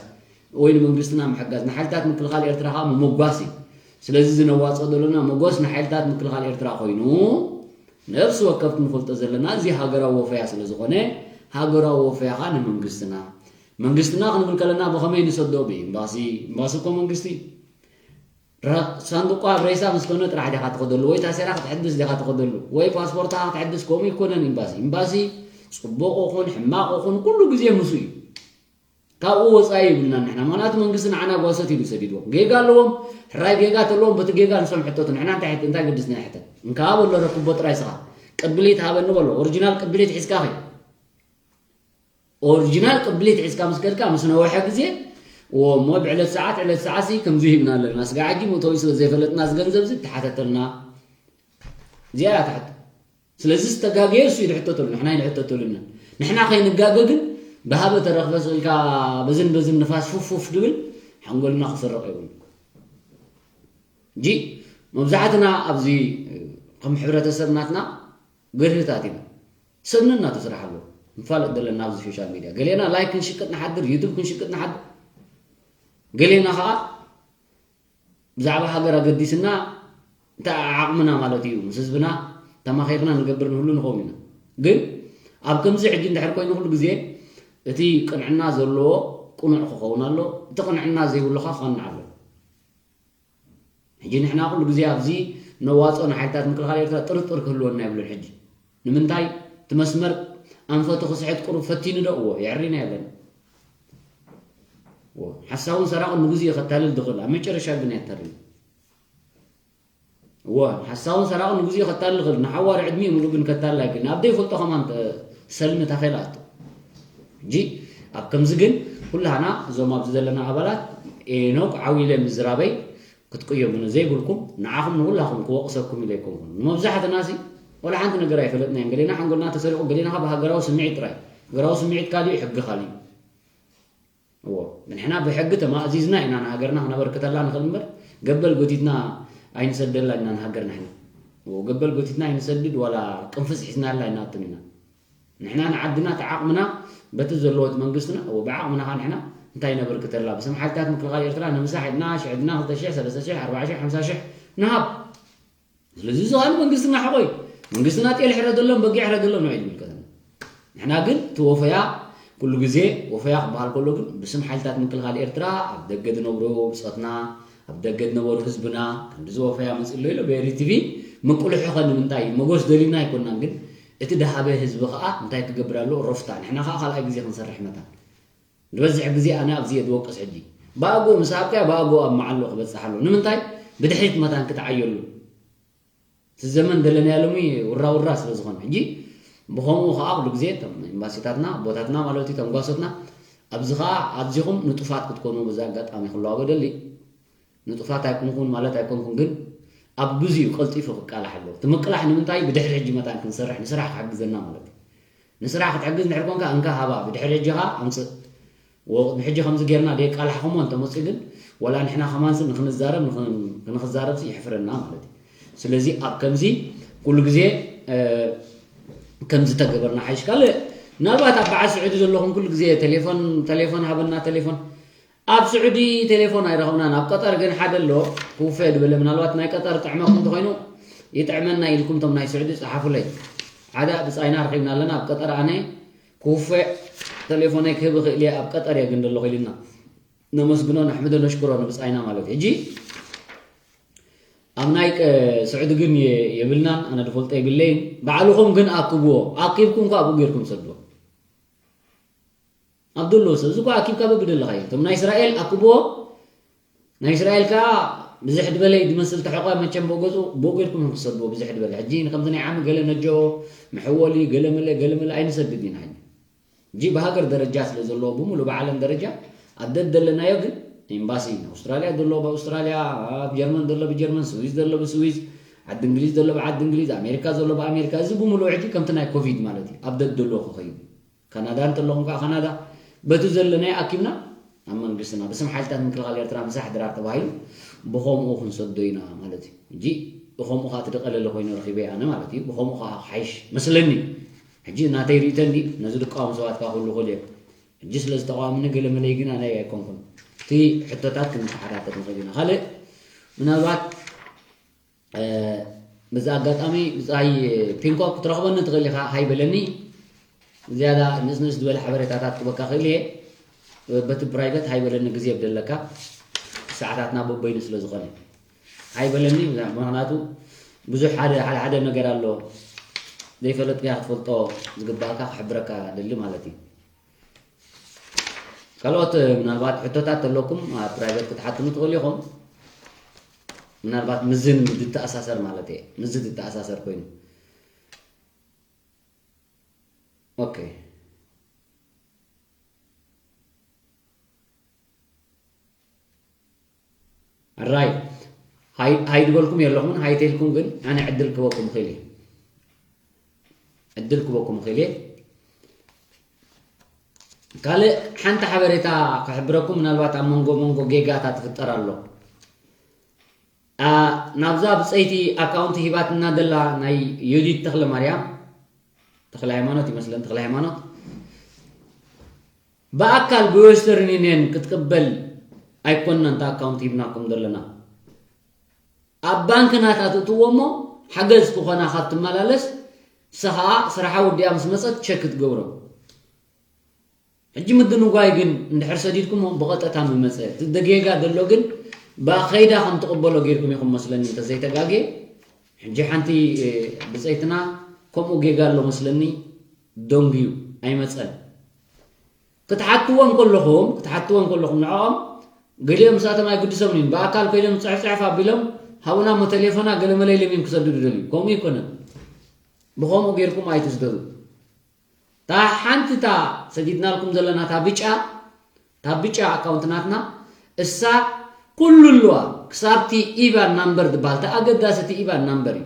ወይ ንመንግስትና ምሕጋዝ ንሓይልታት ምክልኻል ኤርትራ ከዓ ምምጓስ እዩ። ስለዚ ዝነዋፅኦ ዘለና መጎስ ንሓይልታት ምክልኻል ኤርትራ ኮይኑ፣ ነፍሲ ወከፍ ክንፈልጦ ዘለና እዚ ሃገራዊ ወፈያ ስለ ዝኾነ፣ ሃገራዊ ወፈያ ኸዓ ንመንግስትና። መንግስትና ክንብል ከለና ብኸመይ ንሰዶ? ብኤምባሲ። ኤምባሲ እኮ መንግስቲ። ረ-፣ ሳንዱቋ ኣብ ሬሳ ምስ ኮነ ጥራሕ ዲኻ ትኸደሉ? ወይ ታሴራ ክትሕድስ ዲኻ ትኸደሉ? ወይ ፓስፖርትኻ ክትሕድስ? ከምኡ ይኮነን። ኤምባሲ፣ ኤምባሲ ጽቡቕ ይኹን ሕማቕ ይኹን ኩሉ ግዜ ምሱ እዩ። ካብኡ ወጻኢ ይብልናን ንሕና። ምኽንያቱ መንግስቲ ንዓና ጓሶት ኢሉ ሰዲድዎም። ጌጋ ኣለዎም። ሕራይ ጌጋ ተለዎም፣ በቲ ጌጋ ንሶም ሕተቱ። ንሕና እንታይ ሕት-፣ እንታይ ገድስና ሕተት? እንካ በሎ ረክቦ ጥራይ ስኻ። ቅብሊት ሃበኒ በሎ። ኦሪጂናል ቅብሊት ሒዝካ ኸይ። ኦሪጂናል ቅብሊት ሒዝካ ምስ ከድካ ምስ ነወሐ ግዜ፣ እዎ እሞ ብዕለት ሰዓት፣ ዕለት ሰዓት ሲ ከምዚ ሂብና ኣለና። ስጋ ሕጂ መእተዊ ስለ ዘይፈለጥና እዚ ገንዘብ እዚ ተሓተተልና። እዚኣ እያ ትሕቶ። ስለዚ ዝተጋገየ እሱ ይድሕተተሉ፣ ንሕና ይንሕተተሉ ኢና። ንሕና ከይንጋገ ግን ብሃበ ተረኽበ ስኢልካ በዝን በዝን ንፋስ ፉፍ ፉፍ ድብል ሓንጎልና ክስረቕ የብሉ። እንጂ መብዛሕትና ኣብዚ ከም ሕብረተሰብ ናትና ገርህታት ኢና። ሰብንና ተስራሕ ኣሎ። ንፋለጥ ዘለና ኣብዚ ሶሻል ሚድያ። ገሌና ላይክ ክንሽቅጥ ንሓድር፣ ዩቱብ ክንሽቅጥ ንሓድር። ገሌና ኸዓ ብዛዕባ ሃገር ኣገዲስና እንታይ ዓቕምና ማለት እዩ፣ ምስ ህዝብና ተማኺርና ንገብር ንህሉ ንኸውን ኢና። ግን ኣብ ከምዚ ሕጂ እንድሕር ኮይኑ ኩሉ ግዜ እቲ ቅንዕና ዘለዎ ቅኑዕ ክኸውን ኣሎ፣ እቲ ቅንዕና ዘይብሉ ኸዓ ክቐንዕ ኣሎ። ሕጂ ንሕና ኩሉ ግዜ ኣብዚ ነዋፅኦ ንሓይልታት ምክልኻል ኤርትራ ጥርጥር ክህልወና የብሉን። ሕጂ ንምንታይ እቲ መስመር ኣንፈቱ ክስሕት ቁሩብ ፈቲኑ ዶ? እዎ፣ የዕሪና የለን። እዎ፣ ሓሳውን ሰራቕን ንግዜኡ ከታልል ዝኽእል፣ ኣብ መጨረሻ ግን የታልል። እዎ፣ ሓሳውን ሰራቕን ንግዜኡ ከታልል ይኽእል፣ ንሓዋሩ ዕድሚኡ ምሉእ ግን ከታልል ኣይክእልን። ኣብ ዘይፈልጦ ከማን ተ-፣ ሰልሚ ታኼላ ኣቶ። ሕጂ ኣብ ከምዚ ግን ኩላህና እዞም ኣብዚ ዘለና ኣባላት ኤኖክ ዓው ኢለ ምዝራበይ ክትቅየሙኒ ዘይብልኩም፣ ንዓኹም ንኹላኹም ክወቕሰኩም ኢለ ኣይኮንኩን። ንመብዛሕትናሲ ወላ ሓንቲ ነገር ኣይፈለጥናዮን። ገሌና ሓንጎልና ተሰሪቑ፣ ገሌና ካብ ሃገራዊ ስምዒት ጥራይ። ሃገራዊ ስምዒት ካሊእ፣ ሕጊ ካሊእ። እዎ፣ ንሕና ብሕጊ ተማእዚዝና ኢና ንሃገርና ክነበርክተላ ንኽእል እምበር፣ ገበል ጎቲትና ኣይንሰደላ ኢና ንሃገር ንሕና። እዎ፣ ገበል ጎቲትና ኣይንሰድድ፣ ዋላ ቅንፍዝ ሒዝናላ ኣይንኣቱን ኢና። ንሕና ንዓድና እቲ ዓቕምና በቲ ዘለዎ እቲ መንግስትና፣ እዎ፣ ብዓቕምና ኸዓ ንሕና እንታይ ነበርክተላ? ብስም ሓይልታት ምክልኻል ኤርትራ ንምሳሕ ኢልና ሽሕ ኢልና ክልተ ሽሕ፣ ሰለስተ ሽሕ፣ ኣርባዓ ሽሕ፣ ሓምሳ ሽሕ ንሃብ። ስለዚ እዚ ኸዓ መንግስትና ሓቆይ፣ መንግስትና ጤል ሕረደሎም፣ በጊዕ ሕረደሎም ንዑ ይምልከተና። ንሕና ግን እቲ ወፈያ ኩሉ ግዜ ወፈያ ክበሃል ከሎ ግን ብስም ሓይልታት ምክልኻል ኤርትራ ኣብ ደገ ዝነብሩ ብጾትና፣ ኣብ ደገ ዝነበሩ ህዝብና፣ ክንዲ እዚ ወፈያ መጺእ ኣሎ ኢሎ ብኤሪ ቲቪ ምቅልሑ ኸ ንምንታይ? መጎስ ደሊና ኣይኮናን፣ ግን እቲ ደሃበ ህዝቢ ኸኣ እንታይ ክገብር ኣለዎ? ሮፍታ። ንሕና ኸኣ ካልኣይ ግዜ ክንሰርሕ መታን። ዝበዝሕ ግዜ ኣነ ኣብዚ እየ ዝወቅስ ሕጂ። ብኣግኡ ምስ ሃብካዮ ብኣግኡ ኣብ መዓልኡ ክበጽሕ ኣለዎ። ንምንታይ? ብድሕሪት መታን ክትዓየሉ። እቲ ዘመን ዘለናዮ ሎሚ ውራ ውራ ስለ ዝኾነ። ሕጂ ብኸምኡ ኸኣ ኩሉ ግዜ እቶም ኤምባሲታትና፣ ኣቦታትና ማለት እዩ፣ እቶም ጓሶትና፣ ኣብዚ ኸኣ ኣዚኹም ንጡፋት ክትኮኑ በዚ ኣጋጣሚ ክለዋወጥ እደሊ። ንጡፋት ኣይኮንኩን ማለት ኣይኮንኩን፣ ግን ኣብ ግዜኡ ቀልጢፉ ክቃላሕ ኣለዎ። እቲ ምቅላሕ ንምንታይ? ብድሕሪ ሕጂ መታን ክንሰርሕ፣ ንስራሕ ክሕግዘና ማለት እዩ። ንስራሕ ክትሕግዝ እንድሕር ኮንካ፣ እንካ ሃባ፣ ብድሕሪ ሕጂ ኸኣ ኣምጽእ። ወ-፣ ቅድሚ ሕጂ ከምዚ ጌርና ደየቃላሕኹሞ እንተመጽኡ ግን፣ ወላ ንሕና ከማንሲ ንኽንዛረብ፣ ንኽን-፣ ንኽዛረብሲ የሕፍረና ማለት እዩ። ስለዚ ኣብ ከምዚ ኩሉ ግዜ፣ እ፣ ከምዚ ተገበርና ሓይሽ። ካልእ፣ ምናልባት ኣብ በዓል ስዑዲ ዘለኹም ኩሉ ግዜ ቴሌፎን፣ ቴሌፎን ሃበና፣ ቴሌፎን። ኣብ ስዑዲ ቴሌፎን ኣይረኸብናን። ኣብ ቀጠር ግን ሓደ ኣሎ፣ ክውፈ ድበለ። ምናልባት ናይ ቀጠር ጥዕመኩም እንተኾይኑ፣ ይጥዕመና ኢልኩም እቶም ናይ ስዑዲ ጸሓፉለይ። ሓደ ብጻይና ረኺብና ኣለና፣ ኣብ ቀጠር ኣነ ክውፈ ቴሌፎነይ ክህብ እኽእል እየ፣ ኣብ ቀጠር እየ ግን ዘለኹ ኢሉና። ነመስግኖ፣ ነሕምዶ፣ ነሽክሮ ንብጻይና ማለት እዩ። ሕጂ ኣብ ናይ ቀ-፣ ስዑዲ ግን የ-፣ የብልናን፣ ኣነ ዝፈልጦ የብለይን። ባዕልኹም ግን ኣክብዎ። ኣኪብኩም ከኣ ኣብኡ ጌርኩም ሰድዎ። ኣብ ዘለዎ ሰብ፣ እዚ እኮ ኣኪብካ በብደለኻዮ። እቶም ናይ እስራኤል ኣክብዎ፣ ናይ እስራኤል ከኣ ብዝሕ ድበለ እዩ ዝመስል ተሕቆ፣ መቸም ብኡ ገጹ፣ ብኡ ጌርኩም እዮም ክሰድዎ፣ ብዝሕ ድበለ። ሕጂ ንከምዚ ናይ ዓሚ ገለ ነጆ፣ መሐወሊ፣ ገለ መለ፣ ገለ መለ ኣይንሰድድ ኢና ሕጂ። ሕጂ ብሃገር ደረጃ ስለ ዘለዎ፣ ብምሉእ ብዓለም ደረጃ ኣብ ደደለናዮ ግን ኤምባሲ፣ ኣውስትራልያ ዘሎ ብኣውስትራልያ፣ ኣብ ጀርመን ዘሎ ብጀርመን፣ ስዊዝ ዘሎ ብስዊዝ፣ ዓዲ እንግሊዝ ዘሎ ብዓዲ እንግሊዝ፣ ኣሜሪካ ዘሎ ብኣሜሪካ፣ እዚ ብምሉእ ሕጂ ከምቲ ናይ ኮቪድ ማለት እዩ፣ ኣብ ደደሎ ክኸይድ። ካናዳ እንተለኹም ከኣ ካናዳ፣ በቲ ዘለናዮ ኣኪብና ኣብ መንግስትና፣ ብስም ሓይልታት ምክልኻል ኤርትራ ምሳሕ ድራር ተባሂሉ ብኸምኡ ክንሰዶ ኢና ማለት እዩ። ሕጂ ብኸምኡ ከኣ እቲ ዝቐለለ ኮይኑ ረኺበዮ ኣነ ማለት እዩ። ብኸምኡ ከኣ ክሓይሽ መስለኒ። ሕጂ ናተይ ርእይቶ እንዲ ነዚ ዝቃወሙ ሰባት ከኣ ክህሉ ይኽእሉ እዮም። ሕጂ ስለ ዝተቃወሙኒ ገለ መለይ ግን ኣነ ኣይኮንኩን። እቲ ሕቶታት ክንተሓታተት ንኽእል ኢና። ካልእ ምናልባት ብዚ ኣጋጣሚ ብፃይ ፒንኮክ ክትረኽበኒ ትኽእል ኢኻ። ሃይ በለኒ። ዝያዳ ንእስንእስ ዝበለ ሓበሬታታት ክበካ ክእል እየ። በቲ ፕራይቨት ሃይ በለኒ፣ ግዜ ብደለካ፣ ሰዓታትና በበይኑ ስለ ዝኾነ ሃይ በለኒ። ምክንያቱ ብዙሕ ሓደ ሓደ ሓደ ነገር ኣሎ፣ ዘይፈለጥካያ ክትፈልጦ ዝግባእካ ክሕብረካ ደሊ ማለት እዩ። ካልኦት ምናልባት ሕቶታት ተለኩም ኣብ ፕራይቨት ክትሓትኑ ትኽእሉ ኢኹም። ምናልባት ምዝን ዝተኣሳሰር ማለት እየ፣ ምዝ ዝተኣሳሰር ኮይኑ። ኦኬ። ኣራይ ሃይ ዝበልኩም የለኹምን፣ ሃይ ተልኩም ግን ኣነ ዕድል ክበኩም ኽእል እየ። ዕድል ክበኩም ኽእል እየ። ካልእ ሓንቲ ሓበሬታ ክሕብረኩም፣ ምናልባት ኣብ መንጎ መንጎ ጌጋታት ትፍጠር ኣሎ። ናብዛ ብፀይቲ ኣካውንቲ ሂባትና ደላ ናይ ዮዲት ተኽለ ማርያም፣ ተኽለ ሃይማኖት ይመስለን፣ ተኽለ ሃይማኖት፣ ብኣካል ብዌስተርን ዩኒየን ክትቅበል ኣይኮንና እንተ ኣካውንት ሂብናኩም ዘለና፣ ኣብ ባንክ ናታ ትእትዎ እሞ ሓገዝ ክኾና ካብ ትመላለስ፣ ንሳ ኸዓ ስራሓ ወዲኣ ምስ መፀት ቸክ ክትገብሮ። ሕጂ ምድንጓይ ግን እንድሕር ሰዲድኩሞ ብቐጠታ ምመፀ፣ እቲ ደጌጋ ዘሎ ግን ብኸይዳ ከም ትቕበሎ ጌርኩም ኢኹም መስለኒ እንተዘይተጋጌ። ሕጂ ሓንቲ ብፀይትና ከምኡ ጌጋ ኣሎ መስለኒ፣ ደንጉዩ ኣይመፀን። ክትሓትዎም ከለኹም ክትሓትዎም ከለኹም ንዕኦም ገሊኦም ምስኣቶም ኣይግድሶምን እዩ። ብኣካል ኮይኖም ፅሕፅሕፍ ኣቢሎም ሃቡና ሞ ቴሌፎና ገለመለ ኢሎም እዮም ክሰድዱ ደልዩ። ከምኡ ይኮነን። ብኸምኡ ጌርኩም ኣይትስደዱ። እታ ሓንቲ እታ ሰዲድናልኩም ዘለና እታ ብጫ፣ እታ ብጫ ኣካውንት ናትና፣ እሳ ኩሉ ኣለዋ። ክሳብቲ ኢባን ናምበር ዝበሃል፣ እታ ኣገዳሲ እቲ ኢባን ናምበር እዩ።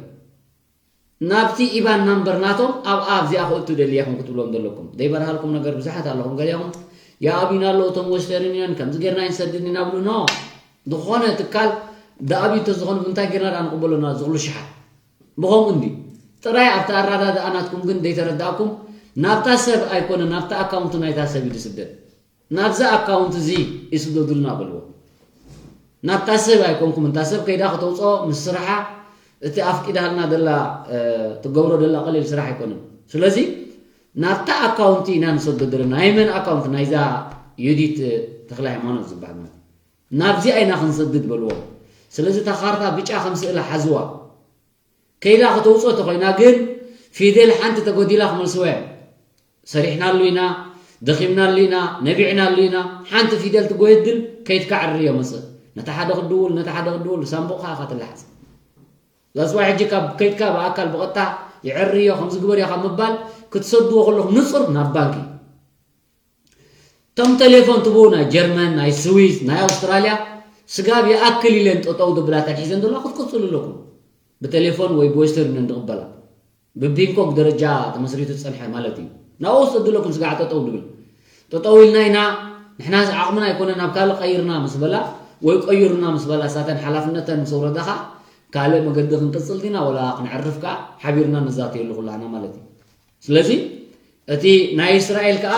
ናብቲ ኢባን ናምበር ናቶም ኣብኣ ኣብዚኣ ክእቱ ደልየ ኢኹም ክትብሎም ዘለኩም። ዘይበርሃልኩም ነገር ብዙሓት ኣለኹም። ገሊኹም ይኣብዩና ኣለዉ እቶም ወስተርን ዩኒየን፣ ከምዚ ጌርና ይንሰድድ ኢና ብሉ። ኖ፣ ዝኾነ ትካል ደኣብዩ እንተዝኾኑ ብምንታይ ጌርና ደኣ ንቕበሎ እና ዝኽሉ ሽሓት? ብኸምኡ እንዲ ጥራይ ኣብቲ ኣረዳድኣ ናትኩም ግን ዘይተረዳእኩም፣ ናብታ ሰብ ኣይኮነ፣ ናብታ ኣካውንት ናይታ ሰብ እዩ ዝስደድ። ናብዛ ኣካውንት እዚ ይስደዱልና በልዎ። ናብታ ሰብ ኣይኮንኩም፣ እንታ ሰብ ከይዳ ከተውፅኦ ምስ ስርሓ፣ እቲ ኣፍቂዳልና ደላ፣ እ፣ ትገብሮ ደላ ቀሊል ስራሕ ኣይኮነን። ስለዚ ናብታ ኣካውንቲ ኢና ንሰዶ ዘለና። ናይ መን ኣካውንት? ናይዛ ዩዲት ተኽለ ሃይማኖት ዝበሃል ማለት እዩ። ናብዚኣ ኢና ክንሰድድ በልዎ። ስለዚ እታ ካርታ ብጫ ከም ስእላ ሓዝዋ። ከይዳ ከተውፅኦ ተኾይና ግን ፊደል ሓንቲ ተጎዲላ ክመልስዋ እዮም። ሰሪሕናሉ ኢና፣ ደኺምናሉ ኢና፣ ነቢዕናሉ ኢና። ሓንቲ ፊደል ትጎየት ግን ከይድካ ዕርዮ መፅእ። ነታ ሓደ ክድውል፣ ነታ ሓደ ክድውል፣ ሳንቡቕኻ ኢኻ ትለሓፅ። ዛስዋይ ሕጂ ካብ ከይድካ ብኣካል ብቐጥታ ይዕርዮ፣ ከምዚ ግበርዮ ካብ ምባል ክትሰድዎ ከለኹም ንፁር ናብ ባንኪ። እቶም ቴሌፎን ትብኡ ናይ ጀርመን፣ ናይ ስዊዝ፣ ናይ ኣውስትራልያ ስጋብ ይኣክል ኢለን ጠጠው ዝብላ ተትሒዘን ዘለዋ ክትቅፅሉ ኣለኩም። ብቴሌፎን ወይ ብዌስተርን ዩኒየን ዝቕበላ ብፒንኮክ ደረጃ ተመስሪቱ ዝፀንሐ ማለት እዩ። ናብኡ ውስጥ ኣለኩም ስጋዕ ጠጠው ዝብል። ጠጠው ኢልና ኢና ንሕና ዓቕምና ኣይኮነን ናብ ካልእ ቀይርና ምስ በላ ወይ ቀይሩና ምስ በላ እሳተን ሓላፍነተን ምስ ኣውረዳኻ ካልእ መገዲ ክንቅፅል ዲና ወላ ክንዕርፍ ከዓ ሓቢርና ንዛተየሉ ኩላህና ማለት እዩ። ስለዚ እቲ ናይ እስራኤል ከኣ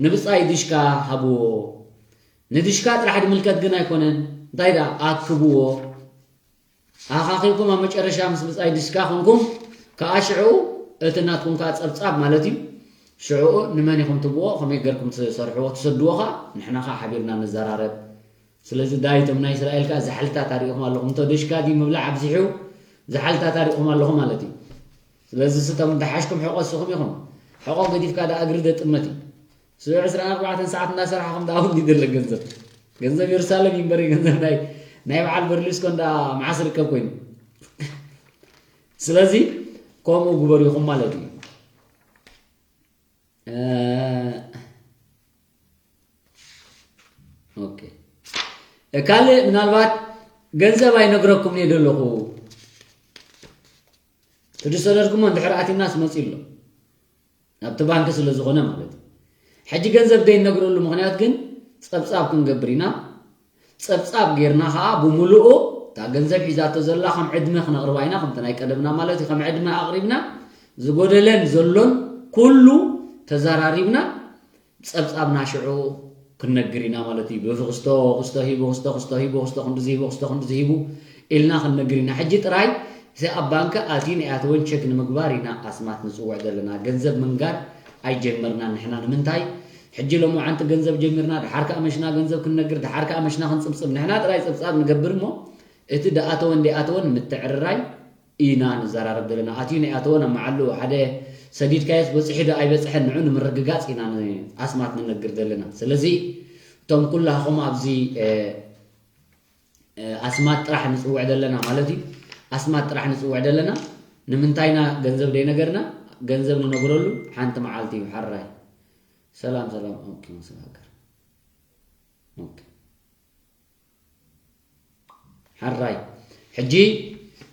ንብጻይ ድሽካ ሃብዎ። ንድሽካ ጥራሕ ድምልከት ግን ኣይኮነን፣ እንታይ ደኣ ኣክብዎ። ኣኻኺብኩም ኣብ መጨረሻ ምስ ብጻይ ድሽካ ኮንኩም ከኣ ሽዑ እቲ ናትኩም ከኣ ጸብጻብ ማለት እዩ። ሽዑ ንመን ኢኹም ትብዎ፣ ከመይ ገርኩም ትሰርሕዎ፣ ትሰድዎ ከኣ ንሕና ከኣ ሓቢርና ንዘራረብ። ስለዚ ዳይቶም ናይ እስራኤል ከኣ ዛሕልታት ኣሪእኹም ኣለኹም። እንተ ድሽካ ድዩ ምብላዕ ኣብዚሑ ዛሕልታት ኣሪእኹም ኣለኹም ማለት እዩ። ስለዚ ስቶም እንተሓሽኩም ሕቆ እስኹም ኢኹም። ሕቆ ገዲፍካ ደኣ እግሪ ደጥመት እዩ። ስዑ ዕስራን ኣርባዕተን ሰዓት እንዳሰራሕኹም ደኣ እውን ይደለ ገንዘብ። ገንዘብ የሩሳሌም እዩ እምበር ገንዘብ ናይ ናይ በዓል በርሊስኮን ደኣ መዓስ ርከብ ኮይኑ። ስለዚ ከምኡ ግበሩ ኢኹም ማለት እዩ። እ፣ ኦኬ። እ፣ ካልእ ምናልባት ገንዘብ ኣይነግረኩም እየ ዘለኹ። ትድሰደድኩሞ እንድሕር ኣቲናስ መፂ ኣሎ። ኣብቲ ባንክ ስለ ዝኾነ ማለት እዩ። ሕጂ ገንዘብ ዘይነግረሉ ምኽንያት ግን ጸብጻብ ክንገብር ኢና። ጸብጻብ ጌርና ኸኣ ብምሉኡ እታ ገንዘብ ሒዛቶ ዘላ ከም ዕድመ ክነቕርባ ኢና፣ ከምቲ ናይ ቀደምና ማለት እዩ። ከም ዕድመ ኣቕሪብና ዝጎደለን ዘሎን ኩሉ ተዘራሪብና ጸብጻብና ሽዑ ክንነግር ኢና ማለት እዩ። ብፍክስቶ ክስቶ ሂቡ፣ ክስቶ ክስቶ ሂቡ፣ ክስቶ ክንድዚ ሂቡ፣ ክስቶ ክንድዚ ሂቡ ኢልና ክንነግር ኢና። ሕጂ ጥራይ እቲ ኣብ ባንክ ኣትዩ ናይ ኣተወን ቸክ ንምግባር ኢና ኣስማት ንጽውዕ ዘለና። ገንዘብ ምንጋር ኣይጀመርናን ንሕና። ንምንታይ? ሕጂ ሎምዓንቲ ገንዘብ ጀሚርና፣ ደሓር ከኣ መሽና ገንዘብ ክንነግር፣ ደሓር ከኣ መሽና ክንጽብጽብ። ንሕና ጥራይ ጸብጻብ ንገብር እሞ እቲ ደኣተወን ደይኣተወን ምትዕርራይ ኢና ንዘራረብ ዘለና። ኣትዩ ናይ ኣተወን ኣብ መዓሉ ሓደ ሰዲድካዮስ በጺሑ ዶ ኣይበጽሐን ንዑ ንምርግጋጽ ኢና ን-፣ ኣስማት ንነግር ዘለና። ስለዚ እቶም ኩላኹም ኣብዚ፣ እ፣ እ፣ ኣስማት ጥራሕ ንጽውዕ ዘለና ማለት እዩ። ኣስማት ጥራሕ ንጽውዕ ዘለና ንምንታይ ኢና ገንዘብ ደይነገርና? ገንዘብ ንነግረሉ ሓንቲ መዓልቲ እዩ። ሓራይ ሰላም ሰላም። ኦኬ፣ መሰል ሃገር። ኦኬ። ሓራይ ሕጂ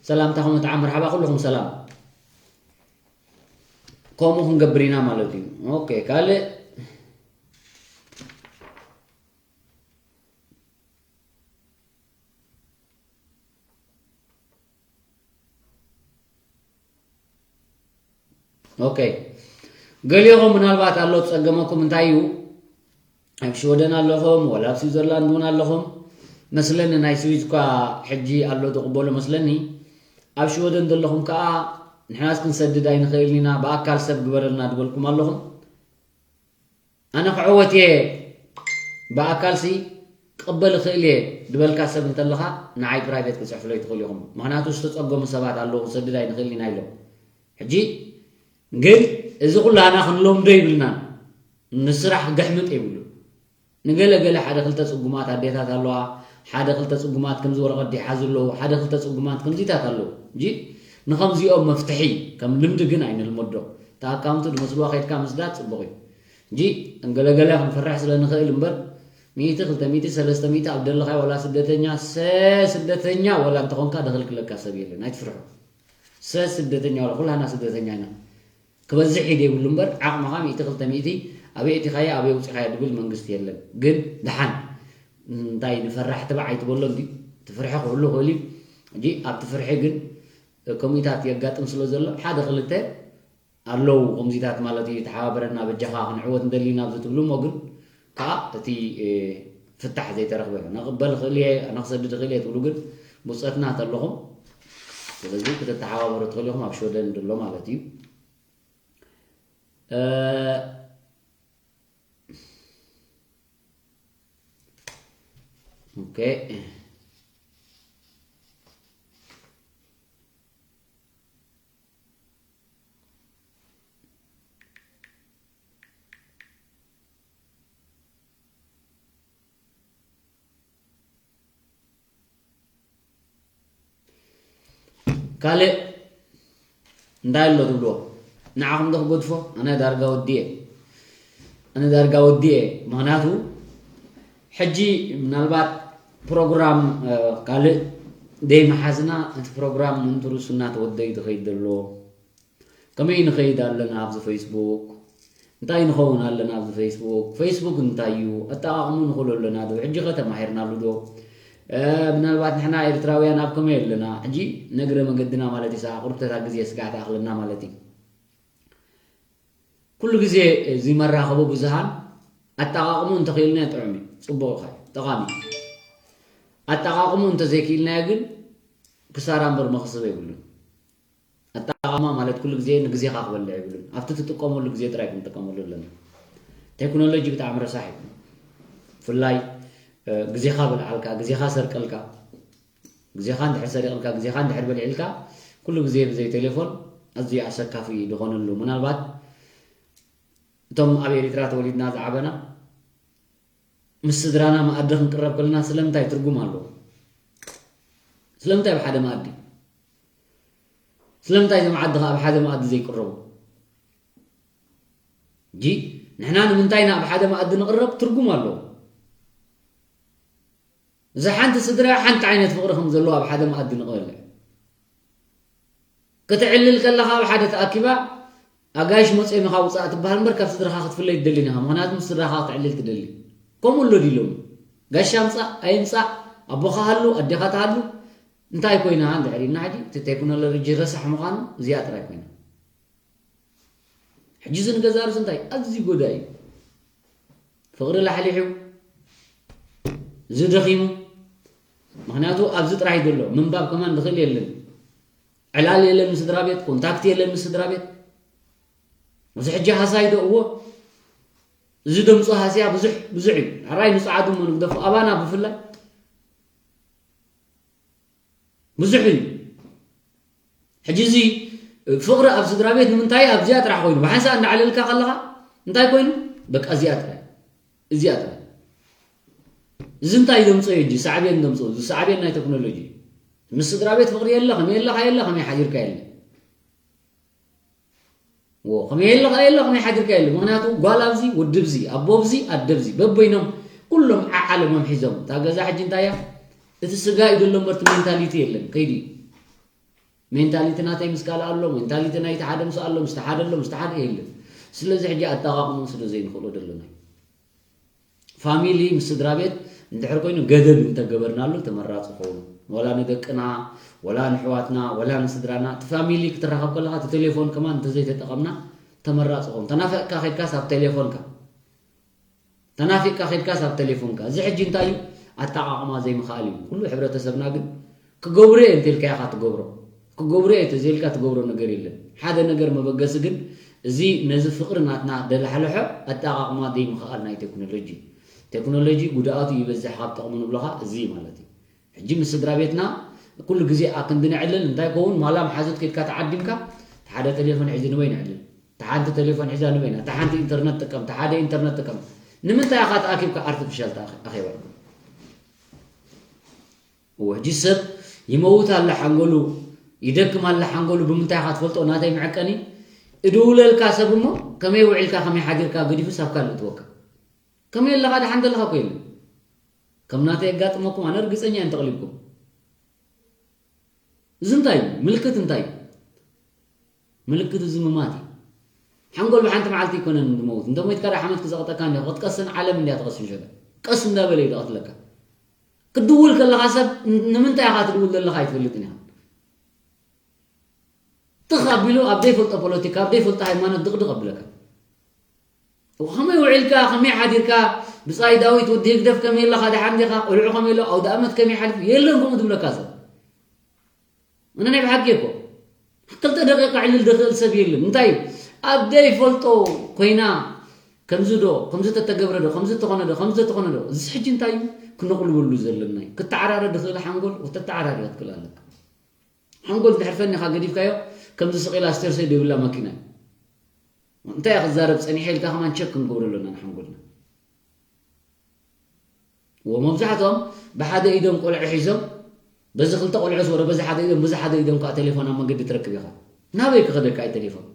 ሰላምታኹም እጥዓ፣ መርሓባ ኩልኹም ሰላም። ከምኡ ክንገብር ኢና ማለት እዩ። ኦኬ፣ ካልእ ኦኬ፣ ገሊኹም ምናልባት ኣሎ ዝጸገመኩም እንታይ እዩ? ኣብ ሽወደን ኣለኹም ወላ ኣብ ስዊዘርላንድ እውን ኣለኹም መስለኒ። ናይ ስዊዝ እኳ ሕጂ ኣሎ ዝቕበሎ መስለኒ። ኣብ ሽወደን ዘለኹም ከኣ ንሕናስ ክንሰድድ ኣይንኽእልን ኢና፣ ብኣካል ሰብ ግበረልና ዝበልኩም ኣለኹም። ኣነ ክዕወት እየ ብኣካልሲ ክቕበል እኽእል እየ ዝበልካ ሰብ እንተለኻ ንዓይ ፕራይቬት ክጽሕፍለይ ትኽእሉ ኢኹም። ምኽንያቱ ዝተጸገሙ ሰባት ኣለዉ፣ ክንሰድድ ኣይንኽእልን ኢና ኢሎም። ሕጂ ግን እዚ ኩላና ክንለምዶ ይብልናን። ንስራሕ ክግሕምጥ የብሉ። ንገለ ገለ ሓደ ክልተ ጽጉማት ኣዴታት ኣለዋ፣ ሓደ ክልተ ጽጉማት ከምዚ ወረቐት ይሓዙ ኣለዉ፣ ሓደ ክልተ ጽጉማት ከምዚታት ኣለዉ። እንጂ ንኸምዚኦም መፍትሒ ከም ልምዲ ግን ኣይንልመዶ። እታ ኣካውንቱ ዝመስልዋ ከይድካ ምስዳድ ጽቡቕ እዩ። እንጂ እንገለገለ ክንፈርሕ ስለ ንኽእል እምበር፣ ሚእቲ፣ ክልተ ሚእቲ፣ ሰለስተ ሚእቲ ኣብ ደለኻዮ ዋላ ስደተኛ፣ ሰ-፣ ስደተኛ ዋላ እንተኾንካ ደኽልክለካ ሰብ የለን። ኣይትፍርሑ። ሰ-፣ ስደተኛ ዋላ ኩላና ስደተኛ ኢና። ክበዝሕ ኢድ የብሉ እምበር፣ ዓቕምኻ ሚእቲ፣ ክልተ ሚእቲ ኣበይ ኣእቲኻዮ፣ ኣበይ ኣውጺኻዮ ድብል መንግስቲ የለን። ግን ደሓን እንታይ ንፈራሕ ትባዕ ኣይትበሎ እንዲ፣ እቲ ፍርሒ ክህሉ ይኽእል እዩ። ሕጂ ኣብቲ ፍርሒ ግን ከምኡታት የጋጥም ስለ ዘሎ፣ ሓደ ክልተ ኣለዉ ከምዚታት ማለት እዩ። ተሓባበረና በጃኻ ክንዕወት እንደሊ ናብ ዝትብሉ እሞ ግን ከኣ እቲ፣ እ፣ ፍታሕ ዘይተረኽበ። ነቕበል እኽእል እየ፣ ነኽሰድድ እኽእል እየ ትብሉ ግን ብጾትና ተለኹም። ስለዚ ክትተሓባበሩ ትኽእሉ ኢኹም ኣብ ሽወደን ዘሎ ማለት እዩ። እ፣ ኦኬ። ካልእ እንታይ ኣሎ ትብልዎ? ንዓኹም ዶ ክገድፎ? ኣነ ዳርጋ ወዲኤ። ኣነ ዳርጋ ወዲኤ። ምኽንያቱ ሕጂ ምናልባት ፕሮግራም፣ እ፣ ካልእ ደይመሓዝና እቲ ፕሮግራም ምእንትሩ ሱና ተወደዩ ዝኸይድ ዘሎ። ከመይ ንኸይድ ኣለና ኣብዚ ፌስቡክ? እንታይ ንኸውን ኣለና ኣብዚ ፌስቡክ? ፌስቡክ እንታይ እዩ? ኣጠቓቕሙ ንኽእሎ ኣለና ዶ? ሕጂ ኸ ተማሂርናሉ ዶ? እ፣ ምናልባት ንሕና ኤርትራውያን ኣብ ከመይ ኣለና? ሕጂ ነግረ መገድና ማለት እዩ፣ ሰዓ ቁርብተታ ግዜ ስጋዕ ትኣኽለና ማለት እዩ። ኩሉ ግዜ እዚ መራኸቢ ብዙሃን ኣጠቓቕሙ እንተኽኢልናዮ ጥዑም እዩ፣ ጽቡቕ እዩ፣ ጠቓሚ እዩ። ኣጠቓቕሙ እንተዘይክኢልናዮ ግን ክሳራ እምበር መኽስብ የብሉን። ኣጠቓቕማ ማለት ኩሉ ግዜ ንግዜኻ ክበልዕ የብሉን። ኣብቲ ትጥቀመሉ ግዜ ጥራይ ክንጥቀመሉ ኣለና። ቴክኖሎጂ ብጣዕሚ ረሳሕ እዩ። ብፍላይ፣ እ፣ ግዜኻ በልዓልካ፣ ግዜኻ ሰርቀልካ። ግዜኻ እንድሕር ሰሪቕልካ፣ ግዜኻ እንድሕር በሊዕልካ፣ ኩሉ ግዜ ብዘይ ቴሌፎን ኣዝዩ ኣሰካፊ ዝኾነሉ። ምናልባት እቶም ኣብ ኤሪትራ ተወሊድና ዝዓበና፣ ምስ ስድራና መኣዲ ክንቅረብ ከለና ስለምንታይ ትርጉም ኣለዎ? ስለምንታይ ኣብ ሓደ መኣዲ? ስለምንታይ እዞም ዓዲ ኸኣ ኣብ ሓደ መኣዲ ዘይቅረቡ? ሕጂ ንሕና ንምንታይ ኢና ኣብ ሓደ መኣዲ ንቕረብ? ትርጉም ኣለዎ። እዛ ሓንቲ ስድራ ሓንቲ ዓይነት ፍቕሪ ከም ዘለዎ ኣብ ሓደ መኣዲ ንቕበልዕ። ክትዕልል ከለኻ ኣብ ሓደ ተኣኪባ፣ ኣጋይሽ መጽኦም ኢኻ ውጻእ ትበሃል እምበር፣ ካብ ስድራኻ ክትፍለይ ትደልን ኢኻ። ምኽንያቱ ምስ ስድራኻ ክትዕልል ትደሊ። ከምኡ ኣሎ ድዩ ሎሚ? ጋሻ ምጻእ ኣይምጻእ፣ ኣቦኻ ሃሉ፣ ኣዴኻ ትሃሉ፣ እንታይ ኮይና እንድሕር ኢልና ሕጂ፣ እቲ ቴክኖሎጂ ረሳሕ ምዃኑ እዚኣ ጥራይ ኮይና። ሕጂ እዚ ንገዛ ርእሱ እንታይ ኣዝዩ ጎዳኢ እዩ። ፍቕሪ ላሕሊሑ፣ እዚ ደኺሙ፣ ምኽንያቱ ኣብዚ ጥራሕ እዩ ዘሎ። ምንባብ ከማን ዝኽእል የለን። ዕላል የለን ምስ ስድራ ቤት፣ ኮንታክት የለን ምስ ስድራ ቤት። እዚ ሕጂ ሃሳይ ዶ እዎ? እዚ ደምፁ ሃስያ ብዙሕ፣ ብዙሕ እዩ። ሕራይ ንፀዓዱ እሞ ንግደፎ፣ ኣባና ብፍላይ ብዙሕ እዩ። ሕጂ እዚ ፍቕሪ ኣብ ስድራ ቤት ንምንታይ ኣብዚኣ ጥራሕ ኮይኑ? ብሓንሳእ እንዳዕለልካ ከለኻ እንታይ ኮይኑ? በቃ እዚኣ ጥራሕ፣ እዚኣ ጥራሕ። እዚ እንታይ ደምፅኦ እዩ? ሳዕቤን ደምፅኦ። እዚ ሳዕቤን ናይ ቴክኖሎጂ እዩ። ምስ ስድራ ቤት ፍቕሪ የለ፣ ከመይ የለ፣ ከየለ፣ ከመይ ሓዲርካ የለ። ዎ፣ ከመይ የለ፣ ከየለ፣ ከመይ ሓዲርካ የለ። ምኽንያቱ ጓል ኣብዚ፣ ወዲ ብዚ፣ ኣቦ ብዚ፣ ኣደ ብዚ፣ በበይኖም ኩሎም ዓዓለሞም ሒዞም። እታ ገዛ ሕጂ እንታይ እያ? እቲ ስጋ እዩ ዘሎ እምበር እቲ ሜንታሊቲ የለን። ከይዱ እዩ። ሜንታሊቲ ናተይ ምስ ካልእ ኣሎ፣ ሜንታሊቲ ናይቲ ሓደ ምስ ኣሎ፣ ምስቲ ሓደ ኣሎ፣ ምስቲ ሓደ የለን። ስለዚ ሕጂ ኣጠቓቕምኡ ስለ ዘይንኽእሎ ደለና። ፋሚሊ ምስ ስድራ ቤት እንድሕር ኮይኑ ገደብ እንተገበርናሉ ተመራፂ ኸውን። ወላ ንደቅና፣ ወላ ንሕዋትና፣ ወላ ንስድራና። እቲ ፋሚሊ ክትራኸብ ከለኻ እቲ ቴሌፎን ከማን እንተዘይተጠቐምና ተመራፂ ኸውን። ተናፊቕካ ከድካስ ኣብ ቴሌፎንካ፣ ተናፊቕካ ከድካስ ኣብ ቴሌፎንካ። እዚ ሕጂ እንታይ እዩ? ኣጠቓቕማ ዘይምኽኣል እዩ። ኩሉ ሕብረተሰብና ግን ክገብሮ እየ እንተልካ ኢኻ ትገብሮ። ክገብሮ እየ ተዘይልካ ትገብሮ ነገር የለን። ሓደ ነገር መበገሲ ግን እዚ ነዚ ፍቕሪ ናትና ደላሕልሖ ኣጠቓቕማ ዘይምኽኣል ናይ ቴክኖሎጂ። ቴክኖሎጂ ጉድኣቱ ይበዝሕ ካብ ጥቕሙ ንብለኻ እዚ ማለት እዩ። ሕጂ ምስ ስድራ ቤትና ኩሉ ግዜ ኣክንዲ ነዕልል እንታይ ከውን ማላ መሓዙት ከድካ ተዓዲምካ እቲ ሓደ ቴሌፎን ሒዙ ንበይ ነዕልል፣ እታ ሓንቲ ቴሌፎን ሒዛ ንበይና፣ እታ ሓንቲ ኢንተርነት ጥቀም፣ እታ ሓደ ኢንተርነት ጥቀም። ንምንታይ ኢኻ ተኣኪብካ ኣርቲፊሻል ኣኼባ? እወ፣ ሕጂ ሰብ ይመውት ኣለ ሓንጎሉ፣ ይደክም ኣለ ሓንጎሉ፣ ብምንታይ ኢኻ ትፈልጦ? ናተይ መዐቀኒ እድውለልካ ሰብ እሞ ከመይ ውዒልካ ከመይ ሓዲርካ ገዲፉ ሳብ ካልእ እትወካ። ከመይ ኣለኻ ደሓን ዘለኻ እኮ የለን። ከም ናተይ የጋጥመኩም ኣነ ርግጸኛ እየ እንተቕሊብኩም። እዚ እንታይ እዩ? ምልክት እንታይ እዩ? ምልክት እዚ ምማት እዩ። ሓንጎል ብሓንቲ መዓልቲ ኣይኮነን ዝመውት። እንተ ሞይትካ ዳ ሓመድ ክዘቕጠካ እንዲያ ክትቀስን ዓለም እንዲያ ትቐስን ሸገ። ቀስ እንዳበለ እዩ ዝቐትለካ። ክትድውል ከለኻ ሰብ ንምንታይ ኢኻ ትድውል ዘለኻ ኣይትፈልጥን ኢኻ። ትኽ ኣቢሉ ኣብ ዘይፈልጦ ፖለቲካ ኣብ ዘይፈልጦ ሃይማኖት ድቕድቕ ኣብለካ። ከመይ ውዒልካ ከመይ ሓዲርካ? ብጻይ ዳዊት ወዲ ህግደፍ ከመይ ኣለኻ ደሓን ዲኻ? ቆልዑ ከመይ ኣሎ? ኣውደ ኣመት ከመይ ሓልፉ? የለን ከምኡ ዝብለካ ሰብ። ኣነ ናይ ብሓቂ እኮ ክልተ ደቂቃ ዕልል ደኽእል ሰብ የለን። እንታይ ኣብ ዘይፈልጦ ኮይና ከምዚ ዶ ከምዚ ተተገብረ ዶ ከምዚ ተኾነ ዶ ከምዚ ተኾነ ዶ እዚ ሕጂ እንታይ እዩ ክነቕልበሉ ዘለና እዩ። ክተዓራረ ድኽእል ሓንጎል ክተተዓራሪ ክትክእል ኣለካ። ሓንጎል ድሕር ፈኒኻ ገዲፍካዮ ከምዚ ስቕ ኢላ ስቴርሰይ ዘይብላ መኪና እዩ። እንታይ ክዛረብ ጸኒሐ ኢልካ ከማን ቸክ ክንገብሮ ኣለና ንሓንጎልና። ወመብዛሕትኦም ብሓደ ኢዶም ቆልዑ ሒዞም በዚ ክልተ ቆልዑ ስወረ በዚ ሓደ ኢዶም በዚ ሓደ ኢዶም ከዓ ቴሌፎን ኣብ መንገዲ ትረክብ ኢኻ። ናበይ ክኸደካ እዩ ቴሌፎን?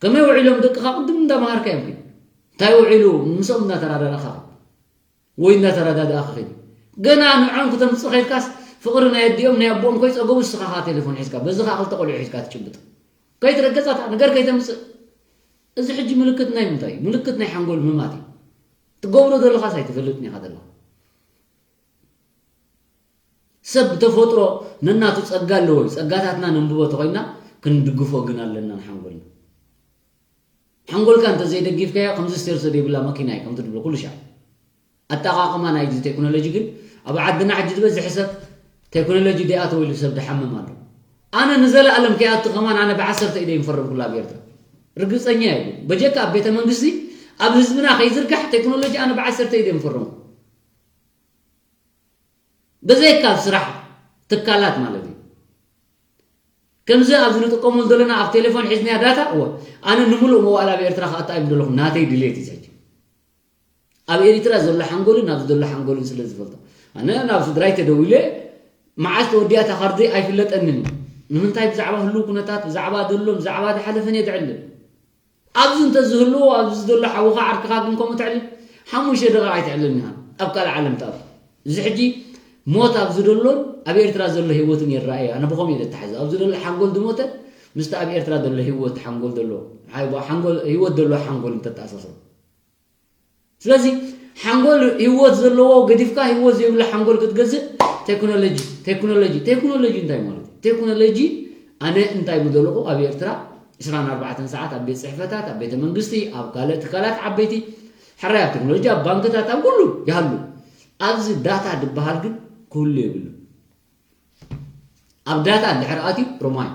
ከመይ ውዒሎም ደቅኻ ቅድም እንዳመሃርካ እዮም እንታይ ውዒሉ ምስኦም እናተራዳዳእኻ ወይ እናተረዳድኣ ክኸይድ ገና ንዖም ክተምፅእ ከይድካስ ፍቕሪ ናይ ኣዲኦም ናይ ኣቦኦም ኮይ ፀገቡ ስኻ ኻ ቴሌፎን ሒዝካ በዚ ኸዓ ክልተ ቆልዑ ሒዝካ ትጭብጥ ከይትረገፃታ ነገር ከይተምፅእ እዚ ሕጂ ምልክት ናይ ምንታይ እዩ ምልክት ናይ ሓንጎል ምማት እዩ ትገብሮ ዘለኻስ ኣይትፈልጥን ኢኻ ዘለኻ ሰብ ብተፈጥሮ ነናቱ ፀጋ ኣለዎ እዩ ፀጋታትና ነንብቦ ተኮይና ክንድግፎ ግን ኣለና ንሓንጎልና ሓንጎልካ እንተዘይደጊፍካዮ ከምዚ ስቴርሶ ዘይብላ መኪና እዩ ከምቲ ድብሎ ኩሉ ሻዕ ኣጠቓቕማ ናይዚ ቴክኖሎጂ ግን ኣብ ዓድና ሕጂ ዝበዝሕ ሰብ ቴክኖሎጂ ደኣ ተወይሉ ሰብ ድሓምም ኣሎ ኣነ ንዘለኣለም ከይኣቱ ከማን ኣነ ብዓሰርተ ኢደ ይንፈርም ኩላ ኣብ ኤርትራ ርግፀኛ እየ በጀካ ኣብ ቤተ መንግስቲ ኣብ ህዝብና ከይዝርጋሕ ቴክኖሎጂ ኣነ ብዓሰርተ ኢደ ይንፈርም ብዘይካ ኣብ ስራሕ ትካላት ማለት እዩ ከምዚ ኣብዚ ንጥቀመሉ ዘለና ኣብ ቴሌፎን ሒዝናያ ዳታ እወ ኣነ ንምሉእ መዋእል ኣብ ኤርትራ ክኣታ እየ ዘለኹ ናተይ ድሌት እዩ ሕጂ ኣብ ኤሪትራ ዘሎ ሓንጎልን ኣብዚ ዘሎ ሓንጎልን ስለ ዝፈልጦ ኣነ ናብ ስድራይ ተደዊለ መዓስ ተወዲኣ እታ ካርዲ ኣይፍለጠንን እዩ ንምንታይ ብዛዕባ ህልው ኩነታት ብዛዕባ ደሎ ብዛዕባ ዝሓለፈን እየ ትዕልል ኣብዚ እንተዝህልዎ ኣብዚ ዘሎ ሓውኻ ዓርክኻ ግን ከምኡ ትዕልል ሓሙሽተ ደቂቕ ኣይትዕልልን ኢኻ ኣብ ካልእ ዓለም ትኣቱ እዚ ሕጂ ሞት ኣብዚ ደሎን ኣብ ኤርትራ ዘሎ ህይወትን ይረኣየ ኣነ ብኸምኡ እየ ዘተሓሕዞ ኣብዚ ዘሎ ሓንጎል ዝሞተ ምስቲ ኣብ ኤርትራ ዘሎ ህይወት ሓንጎል ዘሎ ሓንጎል ህይወት ዘሎ ሓንጎል እንተተኣሳስሮ ስለዚ ሓንጎል ህይወት ዘለዎ ገዲፍካ ህይወት ዘይብሉ ሓንጎል ክትገዝእ ቴክኖሎጂ ቴክኖሎጂ ቴክኖሎጂ እንታይ ማለት እዩ ቴክኖሎጂ ኣነ እንታይ ምደለኹ ኣብ ኤርትራ ዕስራን ኣርባዕተን ሰዓት ኣብ ቤት ፅሕፈታት ኣብ ቤተ መንግስቲ ኣብ ካልእ ትካላት ዓበይቲ ሕራይ ኣብ ቴክኖሎጂ ኣብ ባንክታት ኣብ ኩሉ ይሃሉ ኣብዚ ዳታ ዝበሃል ግን ክህሉ የብሉ። ኣብ ዳታ እንድሕር ኣትዩ ሮማይ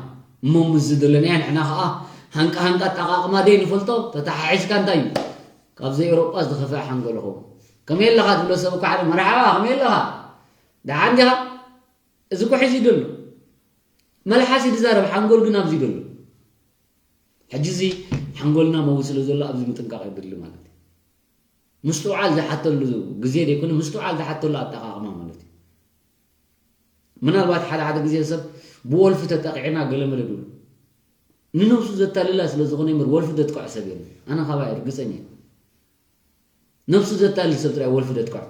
እሞ ምስዚ ዘለናዮ ንሕና ከዓ ሃንቃ ሃንቃ ኣጠቓቕማ ደይ ንፈልጦ። ተተሓሒዝካ እንታይ እዩ ካብዚ ኤውሮጳ ዝኸፍአ ሓንጎል ኸውን? ከመይ ኣለኻ ትብሎ ሰብ እኳ ሓደ መርሓባ ከመይ ኣለኻ ደሓን ዲኻ? እዚ እኮ ሕዚ እዩ ዘሎ። መልሓስ እዩ ዝዛረብ፣ ሓንጎል ግን ኣብዚ እዩ ዘሎ። ሕጂ እዚ ሓንጎልና መዊ ስለ ዘሎ ኣብዚ ምጥንቃቕ የድሊ ማለት እዩ። ምስትውዓል ዝሓተሉ ግዜ ዘይኮነ ምስትውዓል ዝሓተሉ ኣጠቓቕማ ማለት እዩ። ምናልባት ሓደ ሓደ ግዜ ሰብ ብወልፊ ተጠቂዕና ገለመለ ድብሉ ንነብሱ ዘታልላ ስለ ዝኾነ እምበር ወልፊ ዘጥቅዖ ሰብ የለን። ኣነ ካባይ ርግፀኛ እየ። ነብሱ ዘታልል ሰብ ጥራይ ወልፊ ዘጥቅዖ።